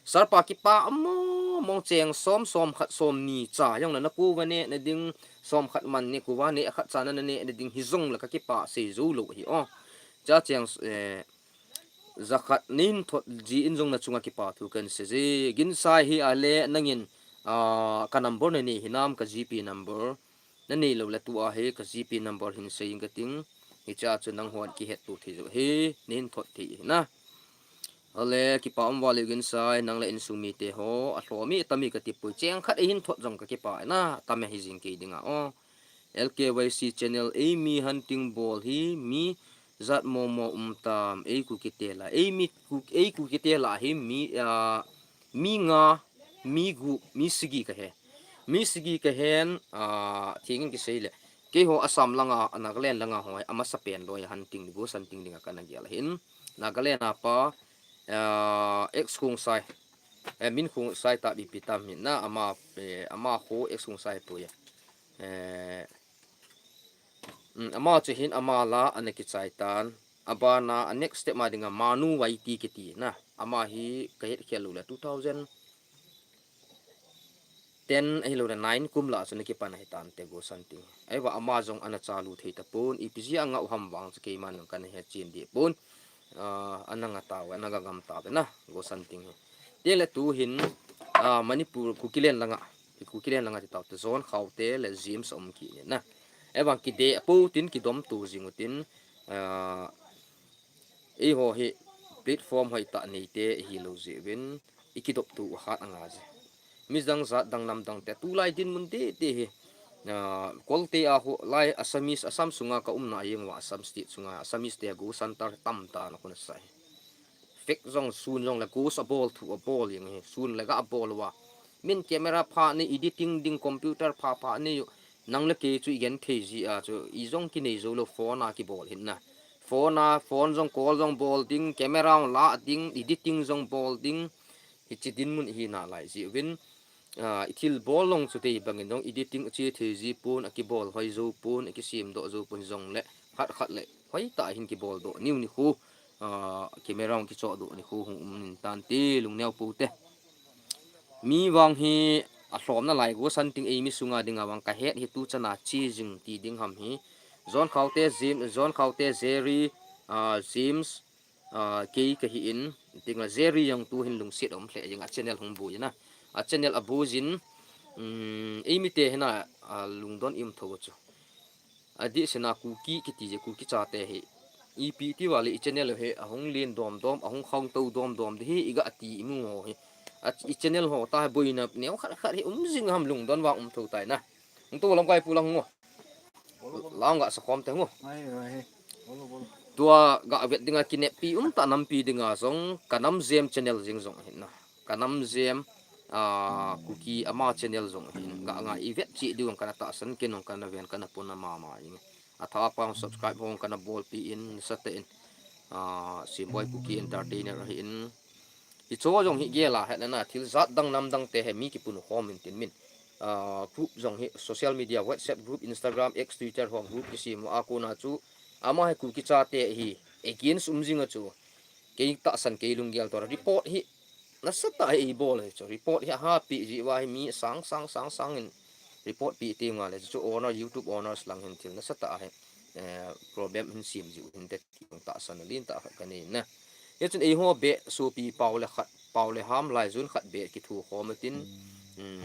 Sir pa kipa um mong mong, cheng som, som khat, som ni cha jong na, na ku va ne, na ding som khat man ni ku va ne, khat cha na, na ne, na ding hijong le ka kipa sei jou lou hi o. Cha cheng, eh, Jakhat nin thot ji in jong na chunga kipa thu kan sei ji. Ginsai hi a le nangin, ah, ka number na nei hinam, ka G P number. Na nei lou le tua hi ka G P number hin sei ing ka ting. Hicha chu nang hon kihet tu thei jou hi, nin thot thei hi na. Ale kipa um val e Ginsai, nang le insung mite ho, a lhom e tam e ka ti poi, cheng khat a hin thot jong ka kipa e na, tam e hi jing kei dinga o. L K Y C channel, ei mi hunting bol hi, mi jat momo um tam, ei Kuki te la, ei mi Ku-, ei Kuki te la hi, mi, ah, mi nga, mi gup, mi sagi ka he. Mi sagi ka hen, ah, thengin kisei le. Keiho Assam langa, Nagaland langa ho, amasa pen loi hunting, ghost hunting dinga kana gel ahin. Nagaland a pa, ah, X Khongsai. Eh, min Khongsai ta bi pi tam hin na, ama, eh, ama kho X Khongsai poi. Eh, mm, ama chu hin ama la ana kichai tan. Abana, a next step ma dinga Manu Waiti kiti na. Ama hi ka het khel lou le two thousand ten ahilou le nine kum la chu na kipan ahi tan te ghost hunting. Ahivang ama jong ana chalu thei tapon, ipi jeh a ngah u ham vang chu keiman jong kana he chen deh pon. Ah, ana ngah tau, ana ga gam tau na ghost hunting hi. Te le tu hin, ah, Manipur Kukiland langa, Kukiland langa ti tau te, John Khaute le James um kit ni na. Ahivang kideh pou tin kidom tou jing utin, ah, eiho hi platform hoitah neite ihi lou jeh uvin, i kidop tou u khat anga je. Mi dang jat dang nam dang te tulai dinmun tete hi, ah, Kolte a ho lai Assamese, Assam sunga ka umna a jeng uva Assam state sunga Assamese te ghost hunter tam tah na kona sa hi. Fake jong sun jong le ghost abol thu abol jeng hi. Sun le ga abol uva. Min camera pha nei, editing ding computer pha pha nei u. Nang le kei chu i gen thei ji a chu i jong kinei jou lou phone a kibol hin na. Phone a, phone jong call jong bol ding, camera jong la ding, editing jong bol ding. Hiche dinmun ihi nalai jeh uvin, ah, i thil bol jong chu tei bangin jong editing ache thei ji pon, akibol hoi jou pon, akisem doh jou pon jong le khat khat le hoitah hin kibol doh niu nikho, ah, camera jong kichoh doh nikho hung um in tante lungneo pou te. Mi vang hi alhomna lai ghost hunting eimi sunga dinga vang kahet hi tuchan a che jing ti ding ham hi. John Khaute, Jim-, John Khaute, Jerry, ah, James, ah, kei kahi in, tingla Jerry jong tuhin lungset aum lheh jeng a channel hung bui na. A channel abui jin, um, eimi te hina, ah, lungdon i um tho chu. Adeh sena Kuki kiti je Kuki chate hi. Ipi ti uva le i channel hi ahung len dom dom, ahung khangtou dom dom ding hi i ga ti i mu ho hi. A, i channel ho tah hi boina neo khat khat hi um jing ham lungdon vang um tho tai na. Hung tou lam kai pu lang ngo. Lang ga sa khom te ngo. Ai, ai. Bolo, bolo. Tua ga vet dinga kineppi um tah nampi dinga jong ka nam jem channel jing jong hin na. Ka nam jem, ah, Kuki ama channel jong hin ga nga i vet chi diu kana tahsan kin jong kana ven kana pon ama ma jing. Atha pa subscribe hong kana bolpi in sa te in. Ah, Simboi Kuki Entertainer ahi in. Hicho jong hi gel a het na na thil jat dang nam dang te hi mi kipun khom in tin min. Ah, group jong hi social media, WhatsApp group, Instagram, X, Twitter ho group kisem a kona chu ama hi Kuki chate hi against um jing a chu. Kei tahsan kei lunggel toh report hi nasatah hi eibol hi chu. Report hi ahapi ji uva hi mi sang sang sang sang in report pi ti nga le chu owner, YouTube owners lang hin thil nasatah hi, eh, problem hin sem ji u hin te ti tahsan len tah khat ka nei na. Hichun eiho beh sopi pau le khat, pau le ham lai jun khat beh kithu khom tin, um,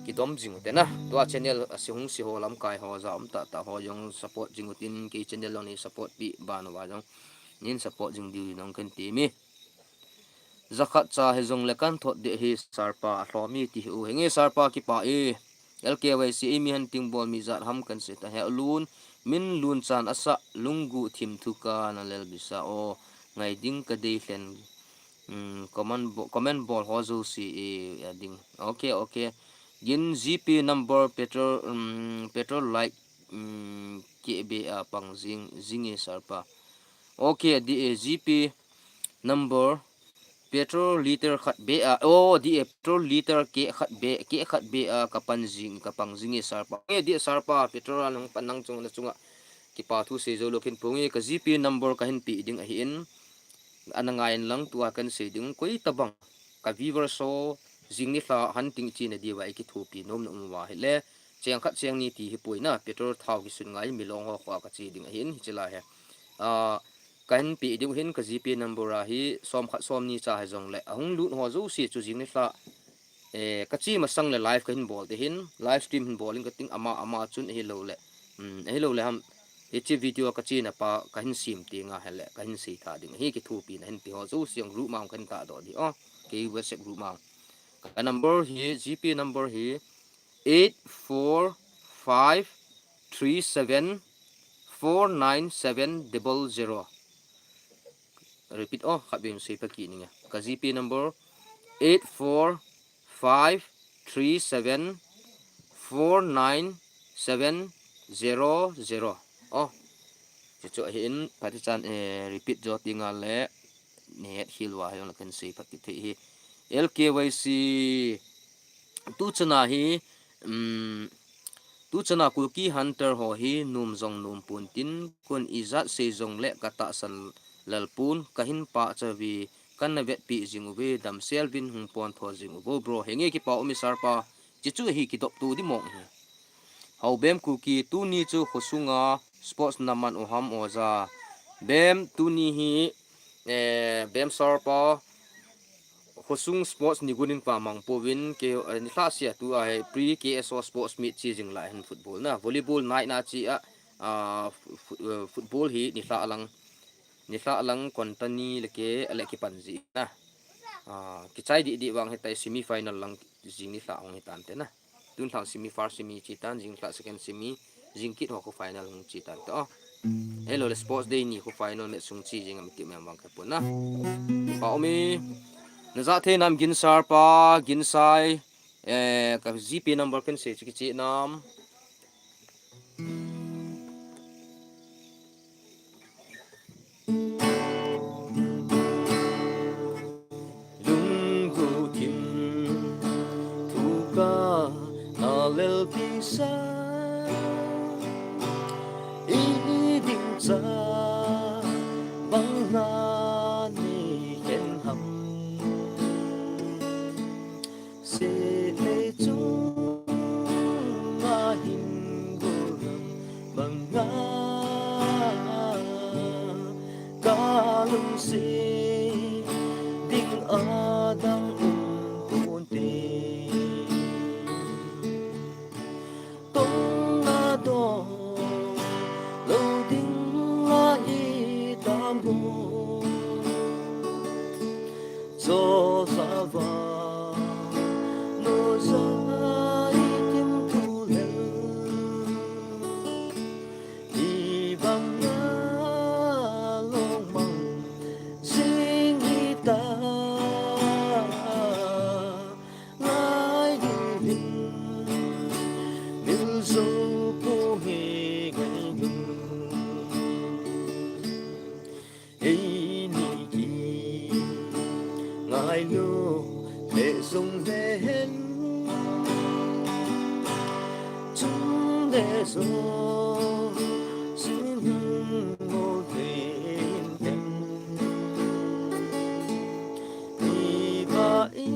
kidom jing u te na. Tua channel a se hung se ho lamkai ho ja um tah tah ho jong support jing u tin kei channel jong nei support pi ban uva jong nin support jing diu nong kan ti mi. Jakhat cha hi jong le kan thot deh hi Sarpa alhomi ti hi u. Henge Sarpa kipa e. L K Y C eimi hunting bol mi jat ham kan sei ta he lun. Min lun chan asa lunggu thim thu ka na lel bisa o. Ngai ding ka dei hlen. Um, comment bo-, comment bol ho jouse e, a ding. Ok, ok. Gin G P number petrol, um, petrol light, um, ke be a pang jing, jing e Sarpa. Ok, di e G P number petrol liter khat beh a, oh, di e petrol liter keh khat beh, keh khat beh a ka pan jing, ka pang jing e Sarpa. Nge di e Sarpa, petrol a nang pan nang chung na chunga kipa thu sei jou lou kin pung e, ka G P number ka hin pe ding ahi in. Ana ngai in lang tua kan sei ding koi tabang ka viewers ho jing nilhah hunting chena diuva i kithopi nom na um uva hile, cheng khat cheng ni ti hi poi na, petrol thao kisun ngai milong ho kho a ka che ding ahi in hiche lai he. Ah, ka hin pe ding u hin ka G P number ahi, som khat som ni cha hi jong le, ahung lut ho jouse chu jing nilhah, eh, ka che masang le live ka hin bol te hin, live stream hin bol in ka ting ama, ama chun ahi lou le. Um, ahi lou le ham, hiche video ka chena pa ka hin sem ti nga hile, ka hin sei tha ding. Hi kithopi na hin pe ho jouse jong group ma ka hin ta doh di. Oh, kei WhatsApp group ma. Ka number hi, G P number hi, eight four five three seven four nine seven double zero. Repeat o, khat vei sei pha kit ninge. Ka G P number eight four five three seven four nine seven zero zero. O. Chuchu ahi in, pati chan, eh, repeat jo ti nga le, ne het hil wa hi, kan sei pha kit thei hi. L K Y C, tu chana hi, um, tu chana Kuki Hunter ho hi, num jong num pon tin, kon ijat sei jong le ka tahsan lal pon, ka hin pachat uve, kan na vetpi jing uve, damsel vin hung pon tho jing uvo, bro. Henge kipa um e Sarpa, chuchu hi kidop tou di mong hi. Hau Bem Kuki, tuni chu khosunga sports na man u ham oja. Bem tuni hi, eh, Bem Sarpa, Khosung sports nigun in pa mang pouvin ke, eh, nilhah sia tua hi pre K S O sports meet chi jing lai hin football na. Volleyball night na chi a, ah, fu-, fu-, eh, football hi nilhah lang, nilhah lang kon ta ni le ke, le kipan ji na. Ah, kichai didi vang hitai semi final lang jing nilhah hung hitante na. Tun thang semi, first semi chi tan, jing thang second semi, jing kit ho khu final hung chi tan to. Hello, le sports day ni khu final match sung chi jing am ti mem vang ka pun na. Pa omi, na za the nam Ginsar pa, Ginsai, eh, ka G P number kan se chi chi nam. Lunggu thim thuka na lelpi sa, i ding cha bang na ni khen ham. Sitei chunga hin gulam banga ka lungsi ding adang um punte. Tong na tong lo ding la hi tam gu. Cho sa va no sa i kim tu le. I bang na long mang sing hi ta. Ngai ding ding, mil zo ko he ngai ding. Ei ni ki ngai lo, le zong le hen. Chung le zo, sin mo hen hen. Iba i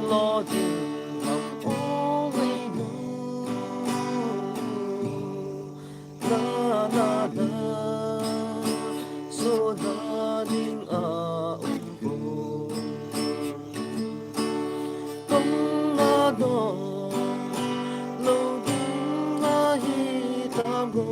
lo ding ham ong wei nu. Na na na so na ding a um ko. Kong na do lo ding a hi tam ko.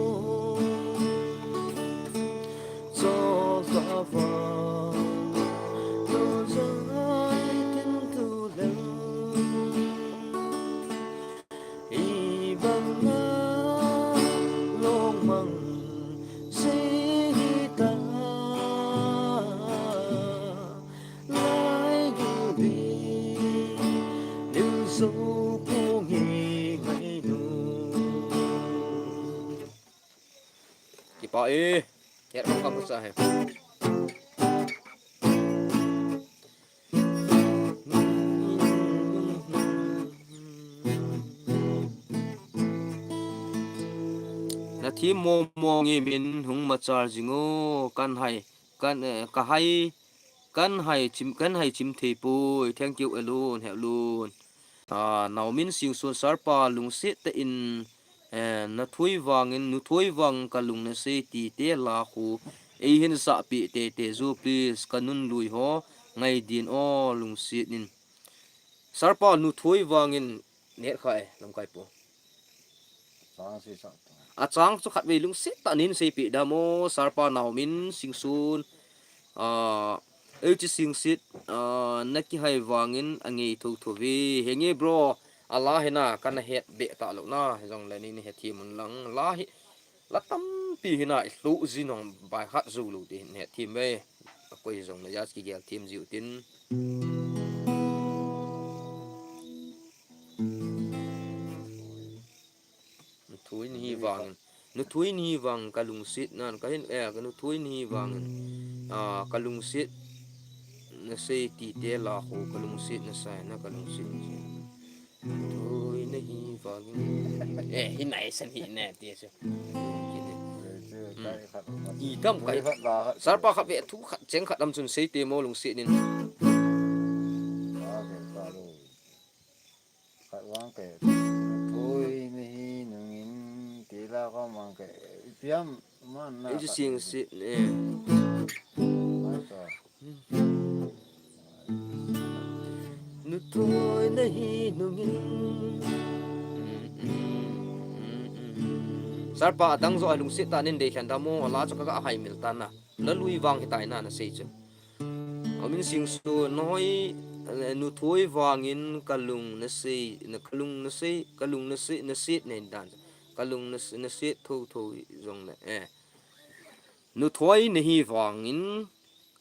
Kipa e. Ker kam kam sa he. Na thi mo mo nge min hung ma char jing o kan hai kan, eh, ka hai kan hai chim, kan hai chim thei poi. Thank you alone, he alone. Ah, Naomin Singson Sarpa lungset te in, eh, na thui vangin, nu thui vang ka lung na sei ti te la khu. Ei hin sa pi te te zu please ka nun lui ho ngai din o lungset in. Sarpa nu thui vangin net kha e, lam kai po. Chang si sa ta. A chang chu khat vei lungset ta nin sei pi da mo, Sarpa Naomin Singson. Ah, Ei chi singsit, ah, na kihai vangin a ngei tho tho ve. Henge bro, a la hi na, ka na het be ta lo na, jong le ni na het hi mun lang. La hi, la tampi hi na, i hlu zi nong bai hat zu lu ti hin het thim ve. A koi jong le ya ki gel thim ziu tin. Thui ni hi vangin. Nu thui ni vang ka lungset nan, ka hin, eh, ka nu thui ni vang, ah, ka lungset na sei ti te la ho, ka lungset na sai na, ka lungset na sai. Thui na hi vang. Eh, hi nai san hi ne ti se. I kam kai. Sarpa khat ve thu khat cheng khat lam chun sei te mo lungset nin. Khat vang ke, thui na hi nungin, ti la ka mang ke, ipiam man na. Ei chi singsit, eh. Mai to. Thoi nahi nungin. Sir pa, adang jo a lungset tah in deilhen da mo, ala chu kaga haimil tan a. Nalui vang hitai na, nasei chu. Amin sing su noi, eh, nu thoi vangin kalung nasei, na kalung nasei, kalung nasei, naset nei dan. Kalung nas-, naset tho tho jong le, eh. Nu thoi nahi vangin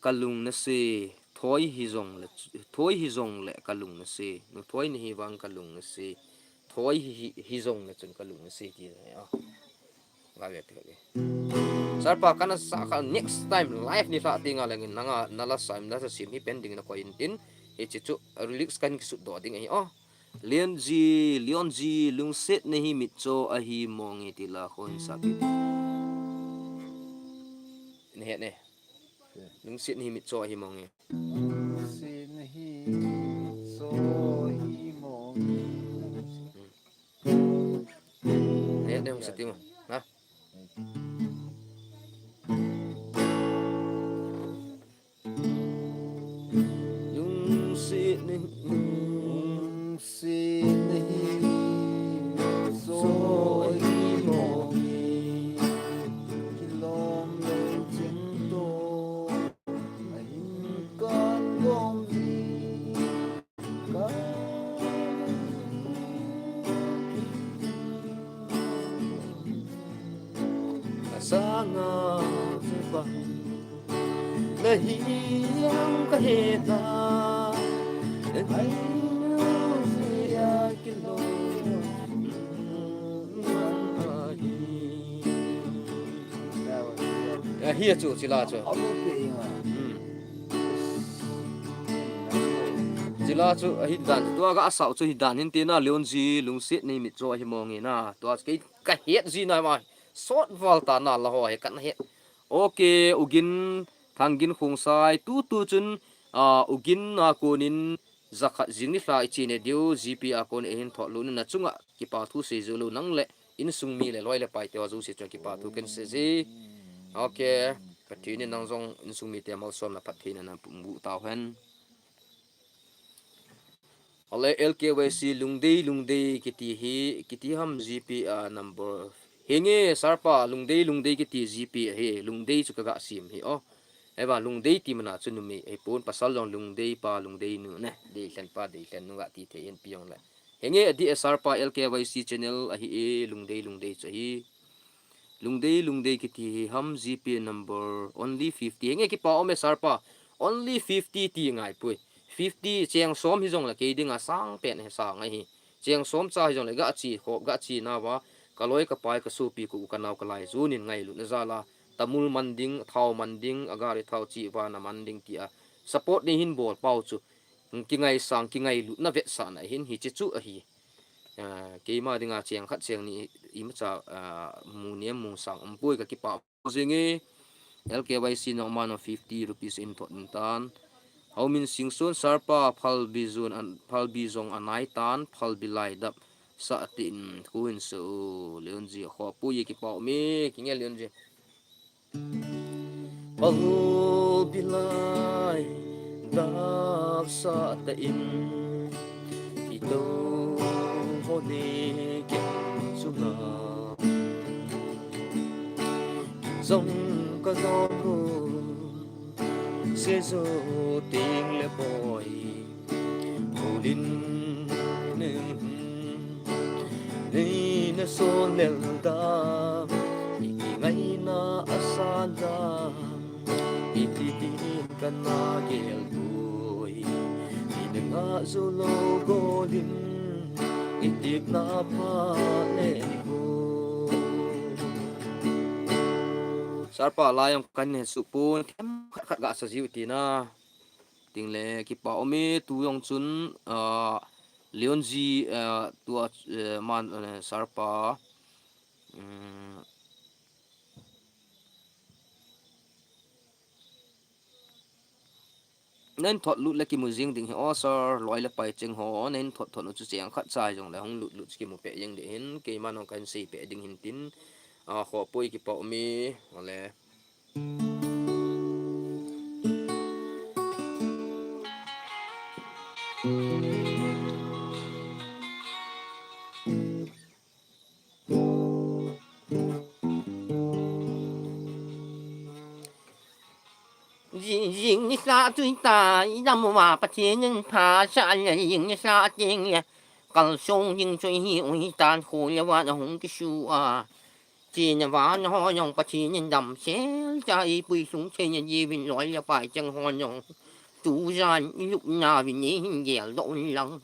kalung nase, thoi hijongle, thoi hijongle kalung nase. Nu thoi nahi vang kalung nase. Thoi hi, hi, hijongle chun kalung nase ti, ah. Ga ve te ve. Sir pa, kana sa kha next time live ni lha ti nga lengin nanga nala saim nasa sim hi pending na koi in tin. Hiche chu lyrics kan kisut doh ding ahi, oh. Leonji, Leonji, lungset nahi mitcho ahi monge ti la khon sa pi. Nahet ne. Lungset nahi mitcho ahi monge. Lungset nahi mitcho ahi monge. Nahet ne, hung sa ti mo. Na. Lungset nahi, lungset nahi mitcho ahi monge. Kilom lou ching to, ahin kan lom ji. Ka, ka sanga chuba. Nahi ang kaheta, nahi ang kaheta, kilom ahi. Ahi chu, chila chu. Hmm. Chila chu, ahi dan. Tua ga asau chu hi dan hin tina, Leonji, lungset nahi mitcho ahi monge na. Tua kei kahet ji na ma. Sot val ta na la ho he kan he. Ok, Ugin, Thangin Khongsai, tu tu chun, ah, Ugin a konin jakhat jing ni lha i chi ne diu, G P a kon e hin thot lou na chunga kipa thu sei jou lou nang le insung mi le loi le pai te ho jouse chun kipa thu ken sei ji. Ok, Pathen in nang jong insung mite malsomna phattheina na pung bu tau hen. Ale L K Y C Lungdei, Lungdei kiti hi, kiti ham G P a number. Henge, Sir pa, Lungdei, Lungdei kiti G P ahi, Lungdei chu kaga sim hi, oh. Eva, Lungdei ti mana chu numei, ahi pon pasal jong Lungdei pa, Lungdei nu ne, Deilhen pa, Deilhen nu ga ti thei hin pi jong le. Henge, adih e Sir pa, L K Y C channel ahi e, Lungdei, Lungdei chu ahi. Lungdei, Lungdei kiti hi ham G P number only fifty. Henge kipa um e Sir pa. Only fifty ti ngai pui. Fifty cheng som hijong le kei dinga sang pen he sang ahi. Cheng som cha hijong le ga chi khop ga chi na va. Ka loi ka pai ka sopi ka u ka nao ka lai junin ngailutna jal a. Tamul man ding, thao man ding, a gari thao chi va na man ding ti a. Support nei hin bol pau chu. Kingaisang, kingailutna vetsahna hin hiche chu ahi. Ah, keima dinga cheng khat cheng ni imacha, ah, mu nem mu sang um pui ka kipa jing e. L K Y C nong mano fifty rupees in thot in tan. Haumin Singson Sir pa Phalbi jong an, Phalbi jong anai tan, Phalbi lai dap sa tin khu in so Leonji kho pui kipa um e, kinge Leonji. Phalbi lai dap sa ta in, ito ho ne ke sunga. Jong ka jong ko, se jo ting le boy. Ulin ning nei na son lel da, i kingaina asan da, i ti ti kana gel pui, i na nga zo lo golin, i tip na pa le ni ko. Sir pa lai jong kan he su pun, them khat khat ga sa jiu ti na. Ting le kipa um e tu jong chun, ah, Leonji, ah, tua, eh, man, eh, Sir pa, um, nen thot lut le kimu jing ding hi, oh, Sir, loi le pai cheng ho, nen thot thot nu chu cheng khat cha jong le hung lut lut chu kimu pe jing ding hin, keima nong kan sei pe ding hin tin, ah, kho pui kipa um e, ole. Jing, jing nisa tui ta, i dam uva Pathen in pha sa le, jing nisa teng le, kalsong jing chu hi u hitan, kho le van ahung kisu a. Chena vana ho jong Pathen in damsel cha, i puisung chena jiuvin, loi le pai cheng ho jong. Tujan i lupna uvin nei hin geldoh un lang.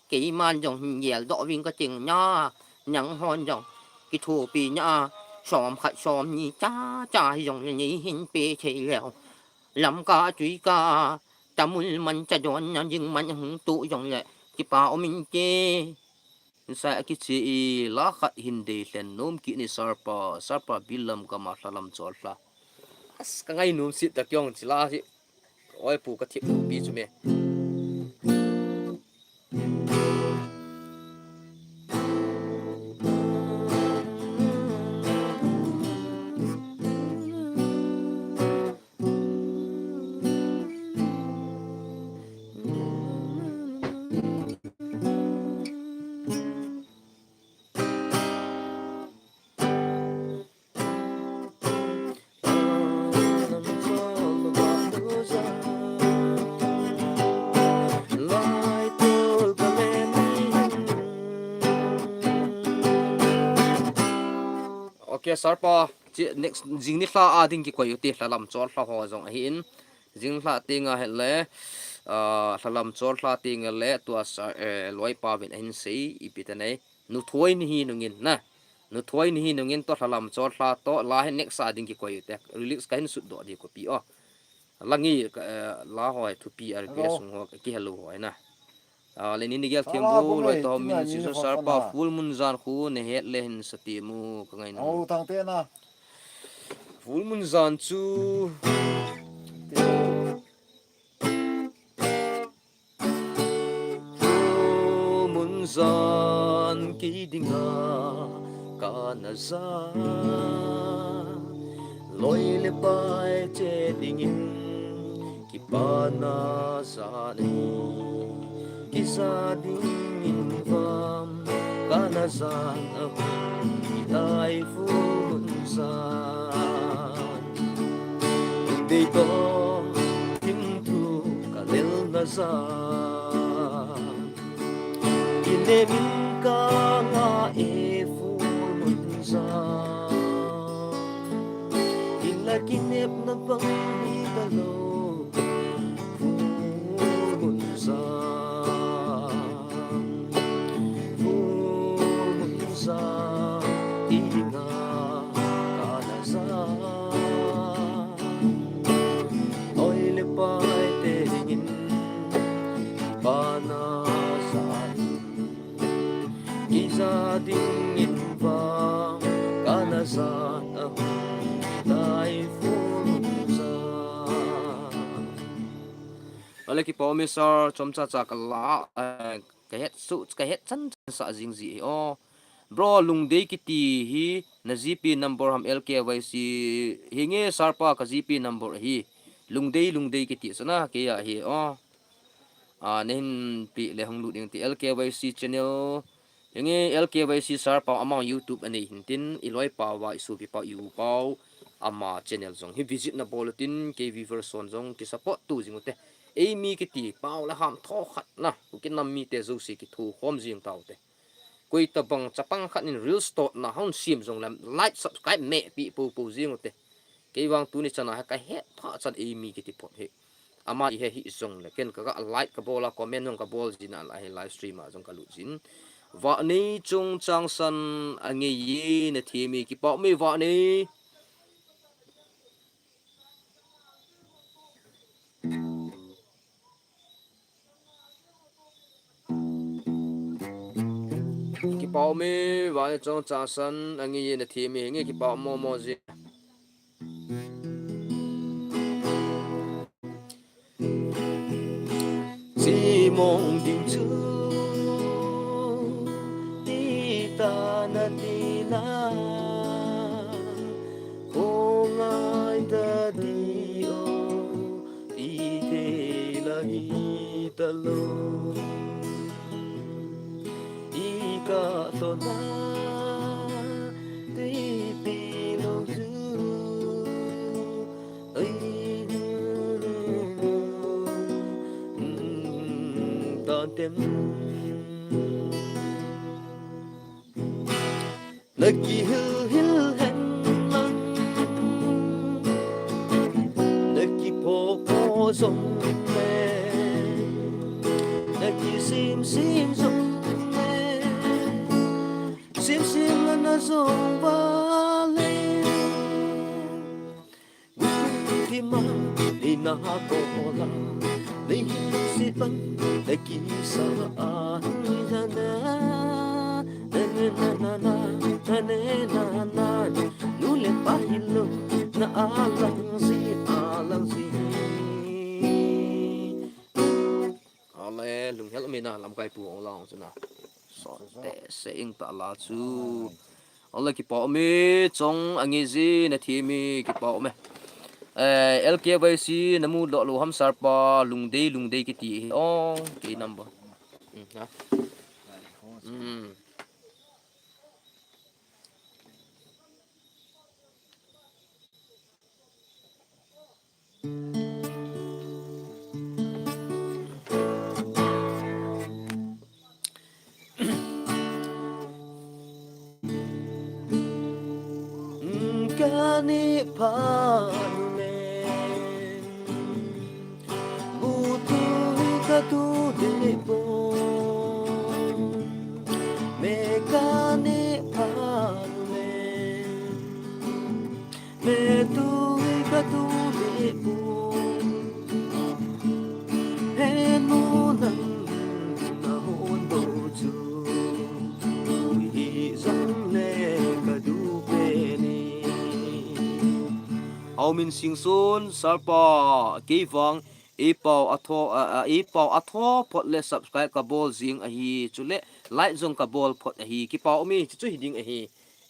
Keiman jong hin geldoh uving kati na, nang hon jong kithopina a, som khat som ni cha cha hi jong le nei hin pe thei leu. Lamka tui ka, tamul man cha don na jing man hung tu jong le, kipa um inte. Insai a kiche i la khat hin dei lhen nom kit ni Sarpa, Sarpa bil lam kama lha lam chol lha. As ka ngai nom sit ta kiong chi la hi. Oi pu ka thip pi chu me. Okay, Sarpa, chi next jing ni lha a ding kikoi u te, lha lam chol lha ho jong ahi in. Jing lha teng a hile, ah, lha lam chol lha teng le tua sa, eh, loi pa vin ahin sei, ipi ta nei. Nu thoi ni hi nungin na. Nu thoi ni hi nungin to lha lam chol lha to la hi next a ding kikoi u te. Lyrics ka hin sut doh di copy o. Langi ka, eh, la hoi thupi a request Hello. Sung ho ki hello hoi na. Ah, le ni ni gel thiam Hello, bu, loi to min, Sister Sarpa, full mun jan khu ne het le hin sa ti mu ka ngai na. Au, thang te na. Full mun jan chu. Full mun jan kei dinga kana ja. Loi le pai che dingin kipana jan ahi. Kija dingin vang kana jan ahi, hitai full mun jan. Dei to tin thu ka lel na jan. Kinem in ka nga e full mun jan. Ila kinepna bang hi ta lo. Full mun jan, full mun jan, i dinga kana ja. Loi le pai te dingin kipana jan. Kija dingin vang kana jan ahi, hitai full mun jan. Ale kipa um e sir, chomcha cha ka la, eh, ka het su, ka het chan chan sa jing ji e o. Bro, Lungdei kiti hi na G P number ham, L K Y C hi nge Sarpa ka G P number hi. Lungdei, Lungdei kiti sa na kei a hi o. Ah, na hin pi le hung lut ding ti L K Y C channel. Henge L K Y C Sarpa ama YouTube anei hin tin, i loi pau va, i supi pau, i u pau, ama channel jong hi visit na bol tin, kei viewers hon jong ki support tu jing u te. Eimi kiti pau le ham tho khat na, u kinam mite jouse kitho khom jing tau te. Koi tabang chapang khat in reels totna hon siam jong le like, subscribe me pi po po jing u te. Kei vang tuni chana hi ka het pha chan eimi kiti phot hi. Ama i he hi jong le ken ka ga like ka bol a, comment jong ka bol jin a, la hi live stream a jong ka lut jin. Vanei chungchang san a ngei e na themi, kipa um e Vanei. Kipa um e, Vanei chungchang san a ngei e na themi, nge kipa um mo mo ji. Chimong ding chu ti ta na ti na, ko ngai ta di o, ti te la hi ta lo. I ka to na, ti pi lo chu, ai nu tem. Na kihil hil hen lang, na kipho pho jong le, na kisim sim jong le, sim sim la na jong vale. Gutum ti ma, ni na ko la, ni hi si pan, na kisa a hi da na, na na na na na, na na na na, nu le pa hi lo, na a lang zi, a lang zi. Ale, lunghel um e na, lamkai pu hung la hung chu na. Sot te se ing ta la chu. Ale, kipa um e, chong angi ji, na thi mi, kipa um e. Eh, L K Y C, na mu doh lou ham sir pa, lungdei, lungdei kiti hi. Oh, kei number. Hmm, ha. Hmm. Kani pha le, bu tu ka tu de po, me kani pha le. Me tu ka tu le pu. He nu nang na hon do chu. Ui hi zong le ka du pe ni. Aumin Singson, sir pa, kei vang, ei pau a tho, a, a, ei pau a tho phot le subscribe ka bol jing ahi, chule like jong ka bol phot ahi, kipa um e, chu chu hi ding ahi.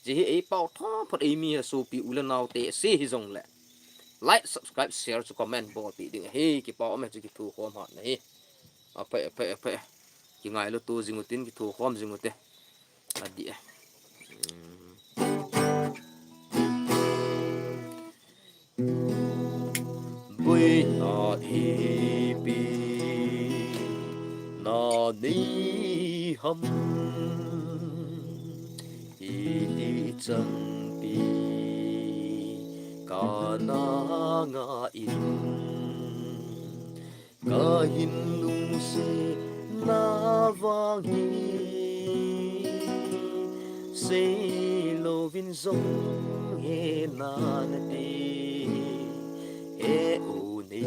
Ji hi ei pau tho phot ei mi ha sopi u le nau te se hi jong le. Like, subscribe, share chu comment bol pi ding ahi. Kipa um e chu kithu khom hat na hi. A phe, a phe, a phe. Ki ngai lo tu jing utin kithu khom jing ute. A di e. Hmm. Buaina ipi na nei ham, iti changpi ka na ngah in, ka hin lungsetna vang hi sei louvin zong he na na ti. He u ni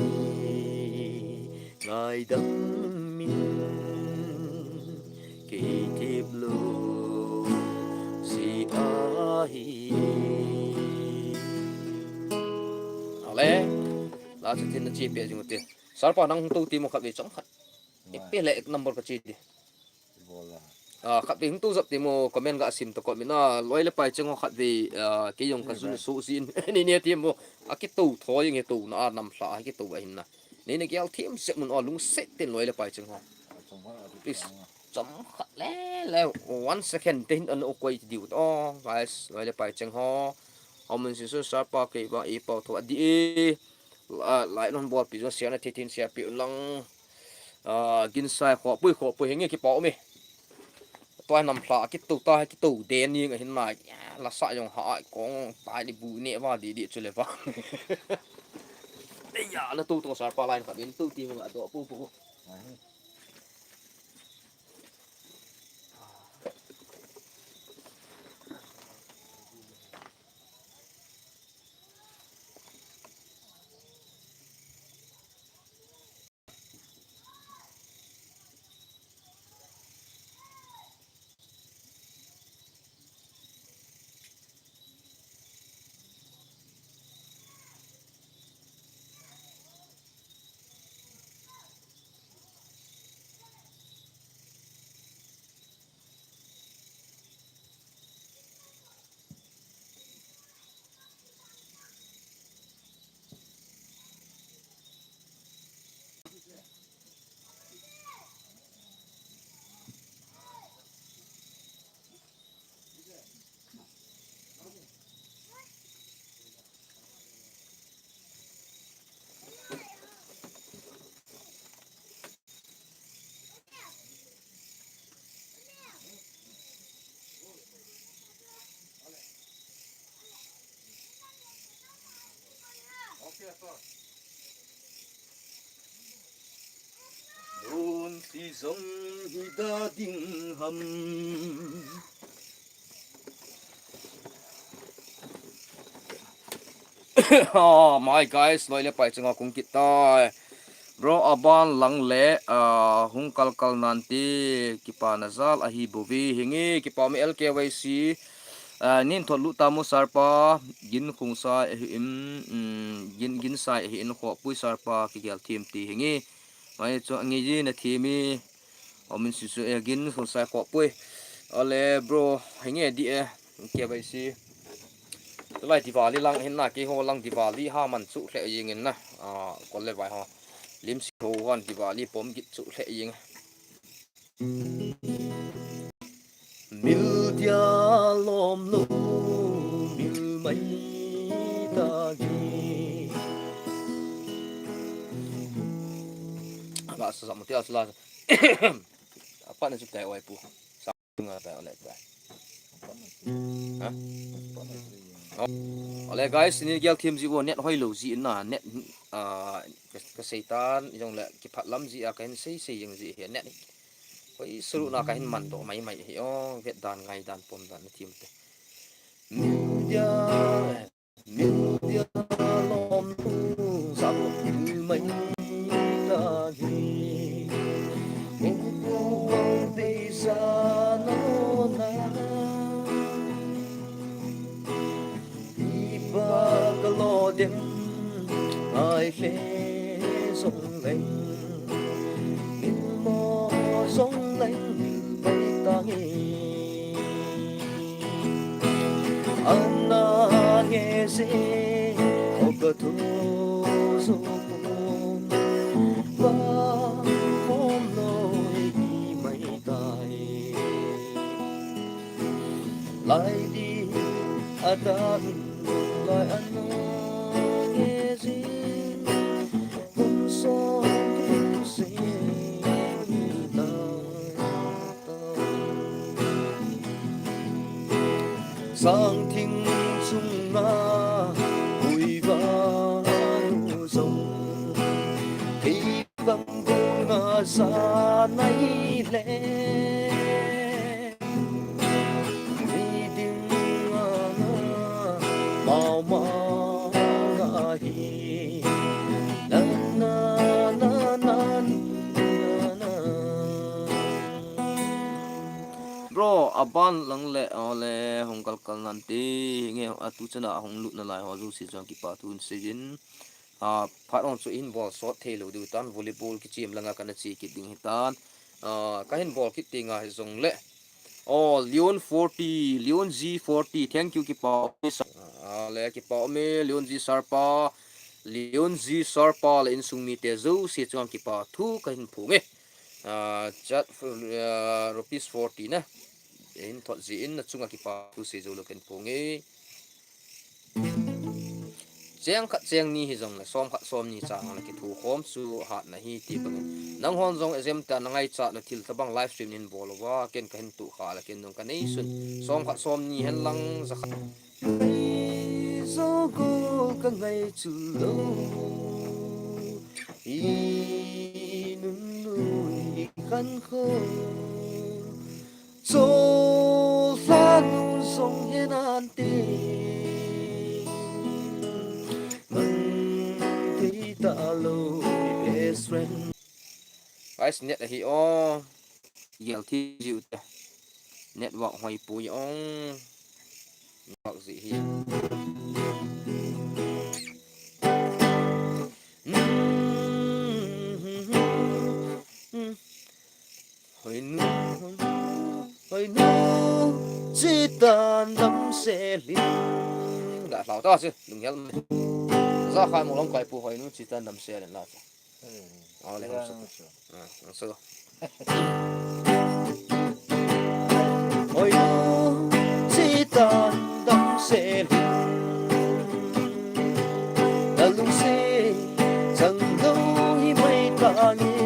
ngaidam min kei tip lou si ahi. Ale, la chu tin na chi pe jing u te. Sir pa nang hung tou ti mo khat ve chang khat. Ipi le ek number ka chi di. Bola. Ah, khat ve hung tou jap ti mo comment ga sim to comment a loi le pai cheng ho khat ve, ah, kei jong ka jun so sin. Ni ne ti mo. A kitou tho jing he tou na a nam hla a kitou a hin na. Ni ne gel thim sep mun o lungset tin loi le pai cheng ho. Please. Chom khat le le one second te hin an o koi ti diu. Oh, guys, loi le pai cheng ho. Aumin Singson sir pa kei vang ei pau tho a di e. La, lai non bol pi jo share na thi thin share pi un lang. Ah, gin sai kho pui kho pui hinge kipa um e. Tua nam hla kitou ta kitou de ning ahin nai. La sa jong ha ai kong tai di bu ne va di di chu le va. Ei ya la tu tu sir pa line khat in tu ti ma do pu pu. Zong hi da ding ham. Oh my guys, loi le pai chunga kong kit tai. Bro, aban lang le, ah, hung kal kal nante, kipa na jal ahi bouve hinge, kipa me L K Y C, ah, nin thot lu tamu sarpa, gin khung sai ahi in, mm, gin, gin sai ahi in kho pui sarpa, kigel thim ti hinge. Mai chu angi ji na thimi. Omin su su e gin su sai kho pui. Ale bro, hinge di e. Ke bai si. Tulai Diwali lang hin na keiho lang Diwali ha man chu hle jing in na. A, kol le vai ho. Lim si ho han Diwali pom git chu hle jing. Mil dia lom lo, mil mai ta gi. Ba sa sa mo tia sa la. Apa na sip tai oi pu. Sa nga tai ole tai. Ha? Oh. Ole guys, ni gel thim ji wo net hoi lo ji na net, ah, ka, ka seitan jong le kiphat lam ji a ka hin sei sei jing ji hi net. Hoi suru na ka hin man do mai mai hi o vet dan ngai dan pom dan na thim te. Mil dia, mil dia lom lu sa lo mil mai ta gi. Mu ku wang te sa no na. Iba ka lo dem ai hle song leng. Min mo song leng mil mai ta gi. Ana nge se o ka thu su kum ba mom lo i mai tai. Lai di a ta hin lai ana nge se kum song kum se tai. Sang thing chunga ui vang u zong kei vang vang a sa nai le. Ni ding a mau mau a hi. Na, na, na, na, na, na. Bro, aban lang le, ole, hung kal kal nante, nge, atu chana hung lut na lai ho, jouse chang kipa thu in sei jin. A, phat ong chu in bol sot thei lo diu tan, volleyball kichim langa kana chi kit ding hi tan. A, ka hin bol kit ti nga hi zong le. Oh, Leon forty, Leon G forty, thank you, kipa. A, le, kipa me, Leon G Sarpa, Leon G Sarpa, le insung mi te jouse chang kipa thu ka hin phung e. Ah, chat, ah, rupees forty na. In thot ji in na chunga kipa thu sei jou lo ken phung e. Cheng khat cheng ni hi zong le, som khat som ni chang le kithu khom chu hat na hi ti bang. Nang hon zong exam ta na ngai cha na thil ta bang live stream nin bol va ken ka hin tu kha la ken nung ka nei sun. Som khat som ni hen lang za khat. Zo go ka ngai chu lo. I nun nu i kan kho. Cho la nu zong hen an te. Man te ta lo i best friend. Guys, net ahi o. Yel thi jiu te. Network hoi pui ong. Network ji hi. Hoi nu, hoi nu, hoi nu, chitan dam se lin. Ga hlau ta se, lung hel me. Za khai mo long kai pu hoi nu, chitan dam se lin la ta. Hmm. Ole, hong so. Ah, hong so. Oi, si tan dam se lin. La lung se, chang lo hi mai ta nge.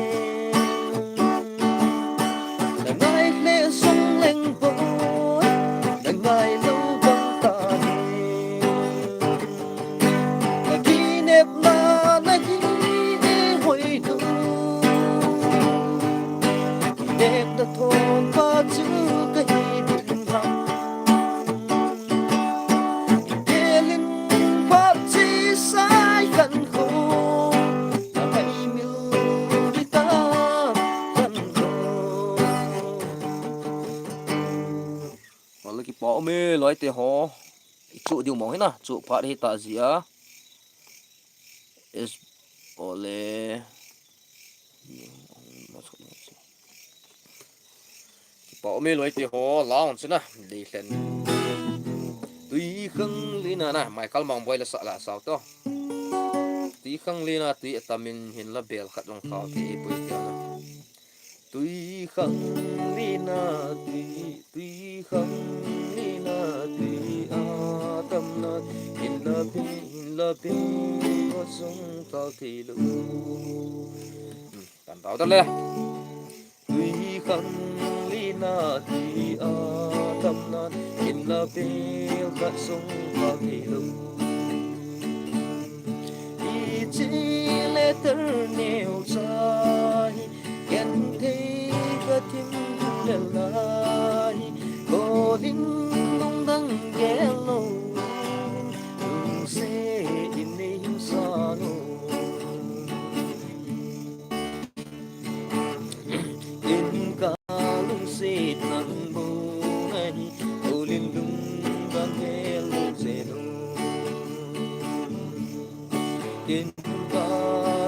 La ngai le song leng boi, la ngai lo bang ta nge. Ka kinepna na hi e hoi tu. Kipa ume loite ho. Ichu diu mo hina, chu phat hi ta ji a. Is ole. Kipa ume loite ho, la hon chuna, dei hlen. Tui khang lina na, Michael Mangboi la sa la sao to. Tui khang lina, tui atamin hin la bel khat jong khao ti pui ti na. Tui khang lina, tui, tui khang lina, tui atamna, hin la be, hin la be, ko sung khao ti lu. Hmm, tan tao ta le. Tui khang lina, tui atamna, hin la bel khat sung khao ti lu. Ichi le ter neo chai, ken thei ka thim le lai, kolin lungdang gel lo, lungse in nei him sa lo. Inka lungset nang bou ahi, kolin lungdang gel lungset u. Inka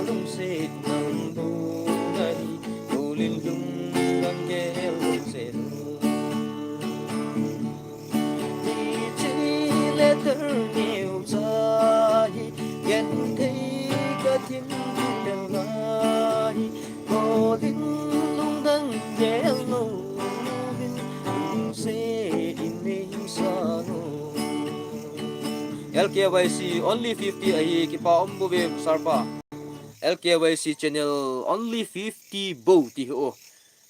lungset nang bou ahi, kolin lungdang gel lungset u. Ichi le ter neo chai, ken thei ka thim le lai, kolin lungdang gel lo, lungse in nei sa lo. L K Y C only fifty ahi, kipa um bou ve sir pa. L K Y C channel only fifty bou ti ho.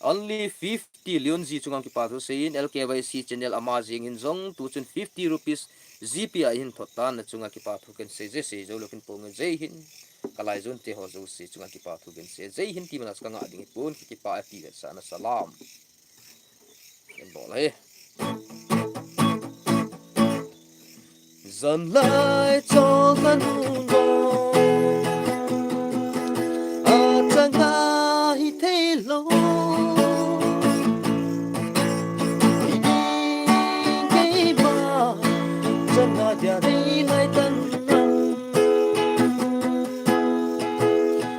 Only fifty Leonji chunga kipa thu seiyin, L K Y C channel ama jeng hin jong, tu chun fifty rupees G P a hin thot tan, na chunga kipa thu ken sei je sei jou lou kin pong e. Jai Hind, ka lai jon te ho jouse chunga kipa thu ken sei. Jai Hind ti mana ka ngah ding pon, kipa a ti sa na salam. Ken bol ahi. Jan lai chol ka nun lo, a chang a hi thei lo. Hi ding keima, chang a dia dei lai tan na.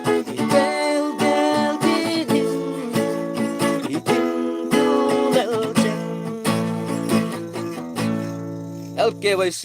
Hi gel gel ding, hi ding tu lel chen. L K Y C,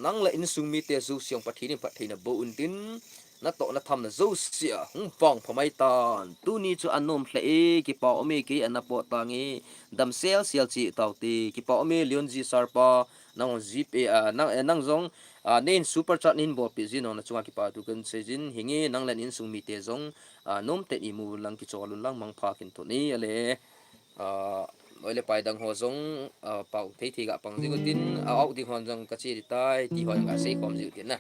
nang le insung mite jouse jong Pathen in phatthei na boh untin, natoh na tham na jouse a hung vangpha mai tan. Tuni chu anom lheh e, kipa um e, kei ana pot tange, damsel sel cheh taute, kipa um e, Leonji sir pa, nang jong G P, ah, nang, eh, nang jong, ah, nei hin super chat nei hin bolpeh jin, na chunga kipa thu ken seijin, hinge nang le insung mite jong, ah, nomtah in imu lang kichol un lang mangpha kin thot ni ale. Ah, noi le pai dang ho jong, ah, pao thei thei ga pang jiu tin, ah, out ding hon jong ka che ding tai, ti ho jong ga sei khom jiu tin na.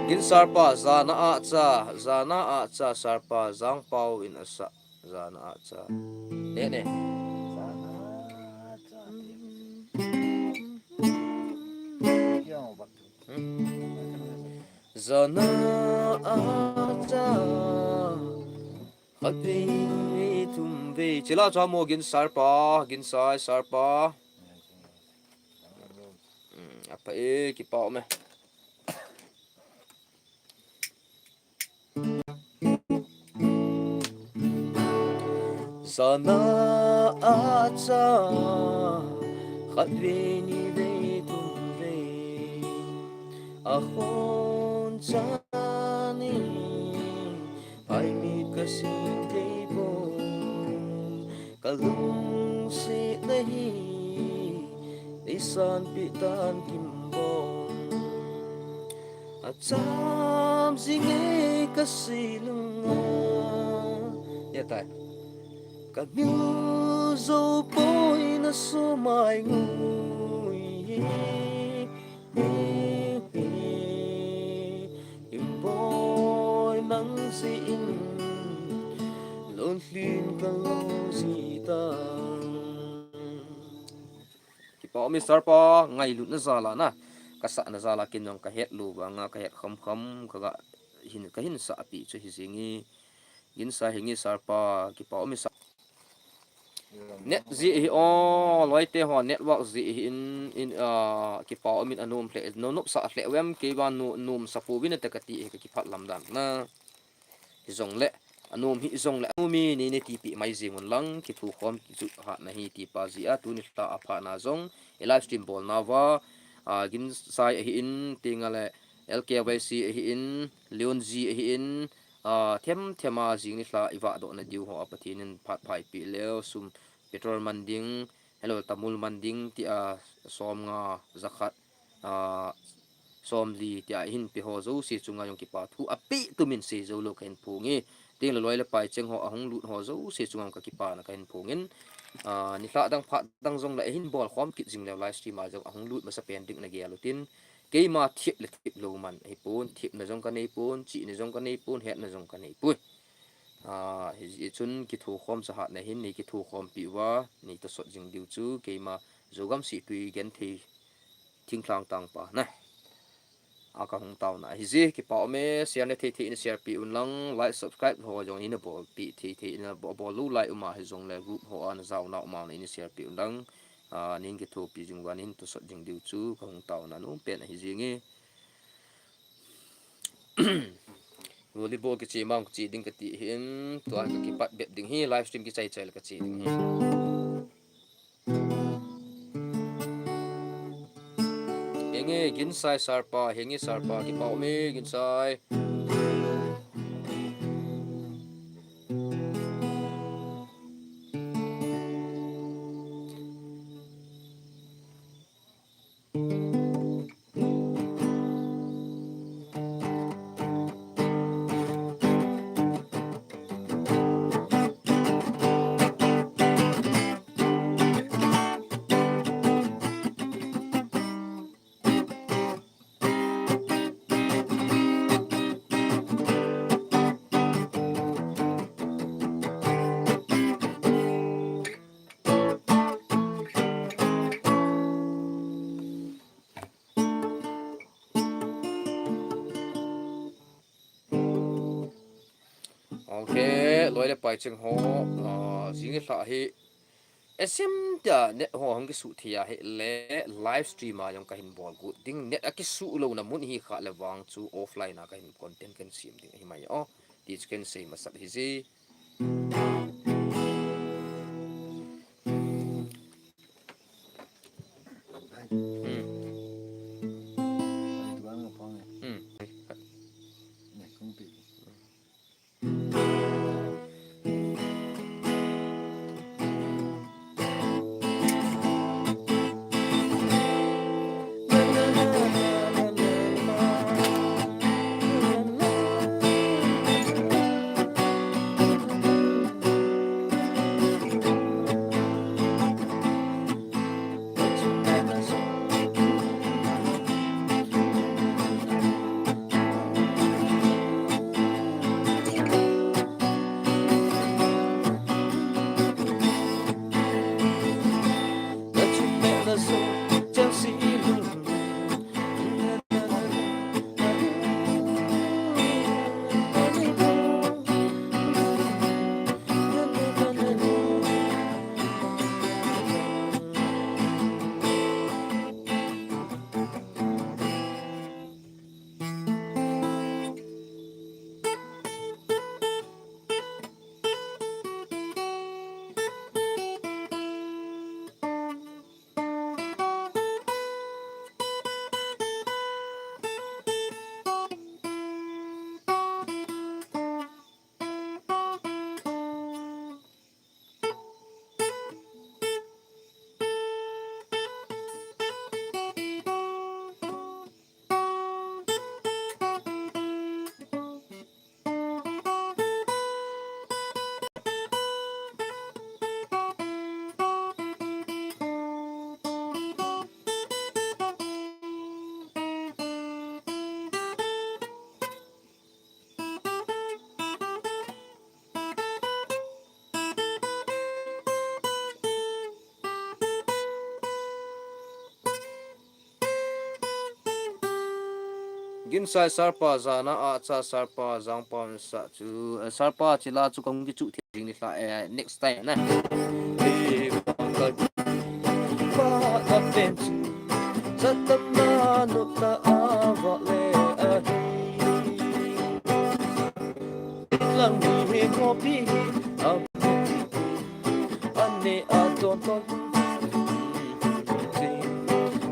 Gin sir pa, jana a cha, jana a cha sir pa, Jangpao in asa. Jana a cha. Ne, ne. Hmm. Jana a cha. Khat vei, vei, thum vei. Chila cha mo Gin sir pa, Gin sai sir pa. Hmm, apha e, kipa um e. Jana a cha, khat vei, ni vei, thum vei, a khon chan in, phaimit ka sin thei pon, ka lungset na hi, nei sanpeh tan kimbon. Acham jing e ka sei lung a. Ya tai. Ka mil jou poi na sumai ngui. Kimboi nang jeh in. Lunglen ka lou ji tan. Kipa um e Sir pa, ngailutna jal a na. Kasahna jal a ken jong kahet lou vanga, kahet khamkham, kaga hin, kahin sah pi chu hi jing e. Ginsai, henge Sir pa, kipa um e Sir. Net jeh hi o, loite ho network jeh hi in, in, ah, kipa um in anom lheh, no nop sah lheh vem, kei vang no, nom sa pouvin ate kati hi kakiphat lam dan na. Hijongle, anom hijongle, anom e nei, nei tipi mai jing un lang, kithokhom kichu hatna hi ti pa jeh a, tuni lha a phatna jong, i live stream bolna uva, ah, Ginsai ahi in, Tinga le L K Y C ahi in, Leon G ahi in, ah, them them a jing ni lha i vahdohna diu ho a Pathen in phat phai pi leu, sum petrol man ding, helou tamul man ding, tia som nga jakhat, ah, som li tia hin pe ho jouse chunga jong kipa thu ape tumin sei jou lou kahin phong e. Tinga le loi le pai cheng ho ahung lut ho jouse chunga kakipana kahin phong in, ah, ni lha dang phat dang jongle ahin bol khom kit jing leu live stream a jong ahung lut masa pen ding na gel utin, keima thip le thip lou man ahipon, thipna jong kanei pon, chihna jong kanei pon, hetna jong kanei poi. Ah, hijeh chun kithokhom chahatna hin nei kithokhom pi uva, nei tosot jing diu chu keima Zogam Sihtui genthei thinglhang tangpa na. A kahung taona hi jeh, kipa um e, share na thei thei in share pi un lang, like, subscribe ho jong ina bol pi thei thei ina bo-, bol lou lai um a hijongle group ho a na jaona um a na ina share pi un lang. Ah, nei kithopi jing uva nei tosot jing diu chu kahung taona nom pen ahi jing e. Volleyball kiche mang kiche ding kati hin, tua kakipat bep ding hi, live stream kichai chai le kache ding hi. Henge Ginsai Sir pa, henge Sir pa, kipa um e Ginsai. Ok, loi le pai cheng ho, ah, jing le lha hi, S M tia net ho hung kisuh thei ahile, live stream a jong kahin bol got ding, net akisuh louna mun hi kha le vang chu offline a kahin content kahin sem ding ahi mai o. Ti chu kahin sei masat hi jeh. Hmm. Hmm. Inside Sarpa jana a cha Sarpa jangpa sa chu, eh, Sarpa chila chu kong kichu thei ding ni hla, eh, next time na. Satama nota ava le ahi. Lang ni he ngopi hi a ane a ton ton.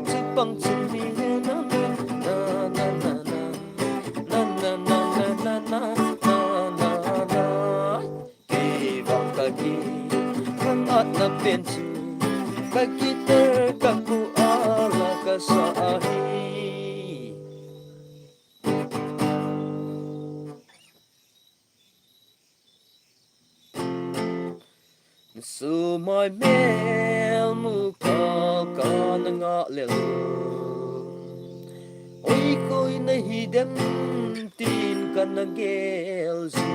Chipang chini he na na na na na na na na na na na na na. Kei vang ka ki khangatna pen chu ka guitar ka ku ala ka sa ahi. Sumai mel mu ka ka na nga lel. Oi koi na hi dem tin ka na gel zi.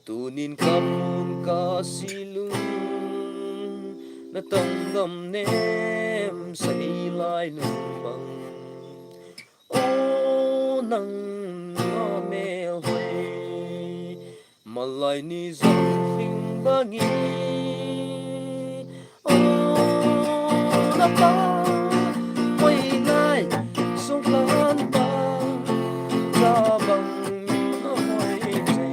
Tunin ka mun ka silung na tang gam nem sa hi lai nu mang. O nang a mel hoi malai ni zong hing bangi. O na pa hoi lai sung kan pa sa bang na hoi te.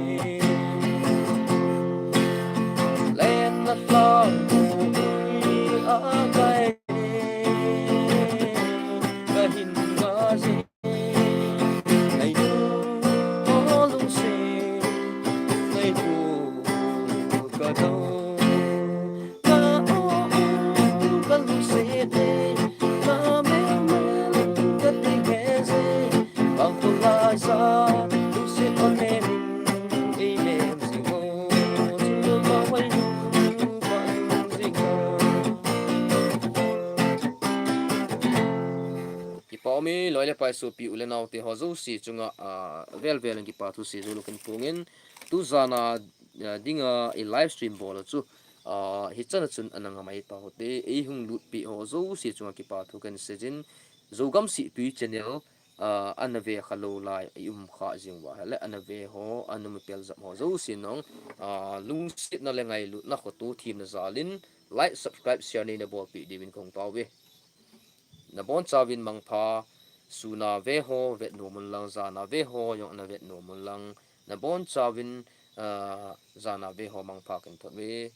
Len na tlang mu a kai ka hin nga zi. Kipa um e, loi le pai sopi u le nau te ho jouse chunga, a, vel vel in kipa thu sei jou lou kin pungin, tu jana, a, dinga i live stream bol chu, a, hichan a chun ana nga mai ta ho te, ei hung lut pi ho jouse chunga kipa thu kan sei jin, Zogam Sihtui channel, a, ana ve kha lou lai, i um kha jing uva, le ana ve ho, ana mu pel jam ho jouse nong, a, lungsetna le ngailutna khoto themna jalin, like, subscribe, share nei na bol pi diuvin kong tao ve. Na bon chauvin mangpha, suna ve ho, vet nom un lang, jana ve ho, jong na vet nom un lang. Na bon chauvin, ah, jana ve ho mangpha kan thot ve.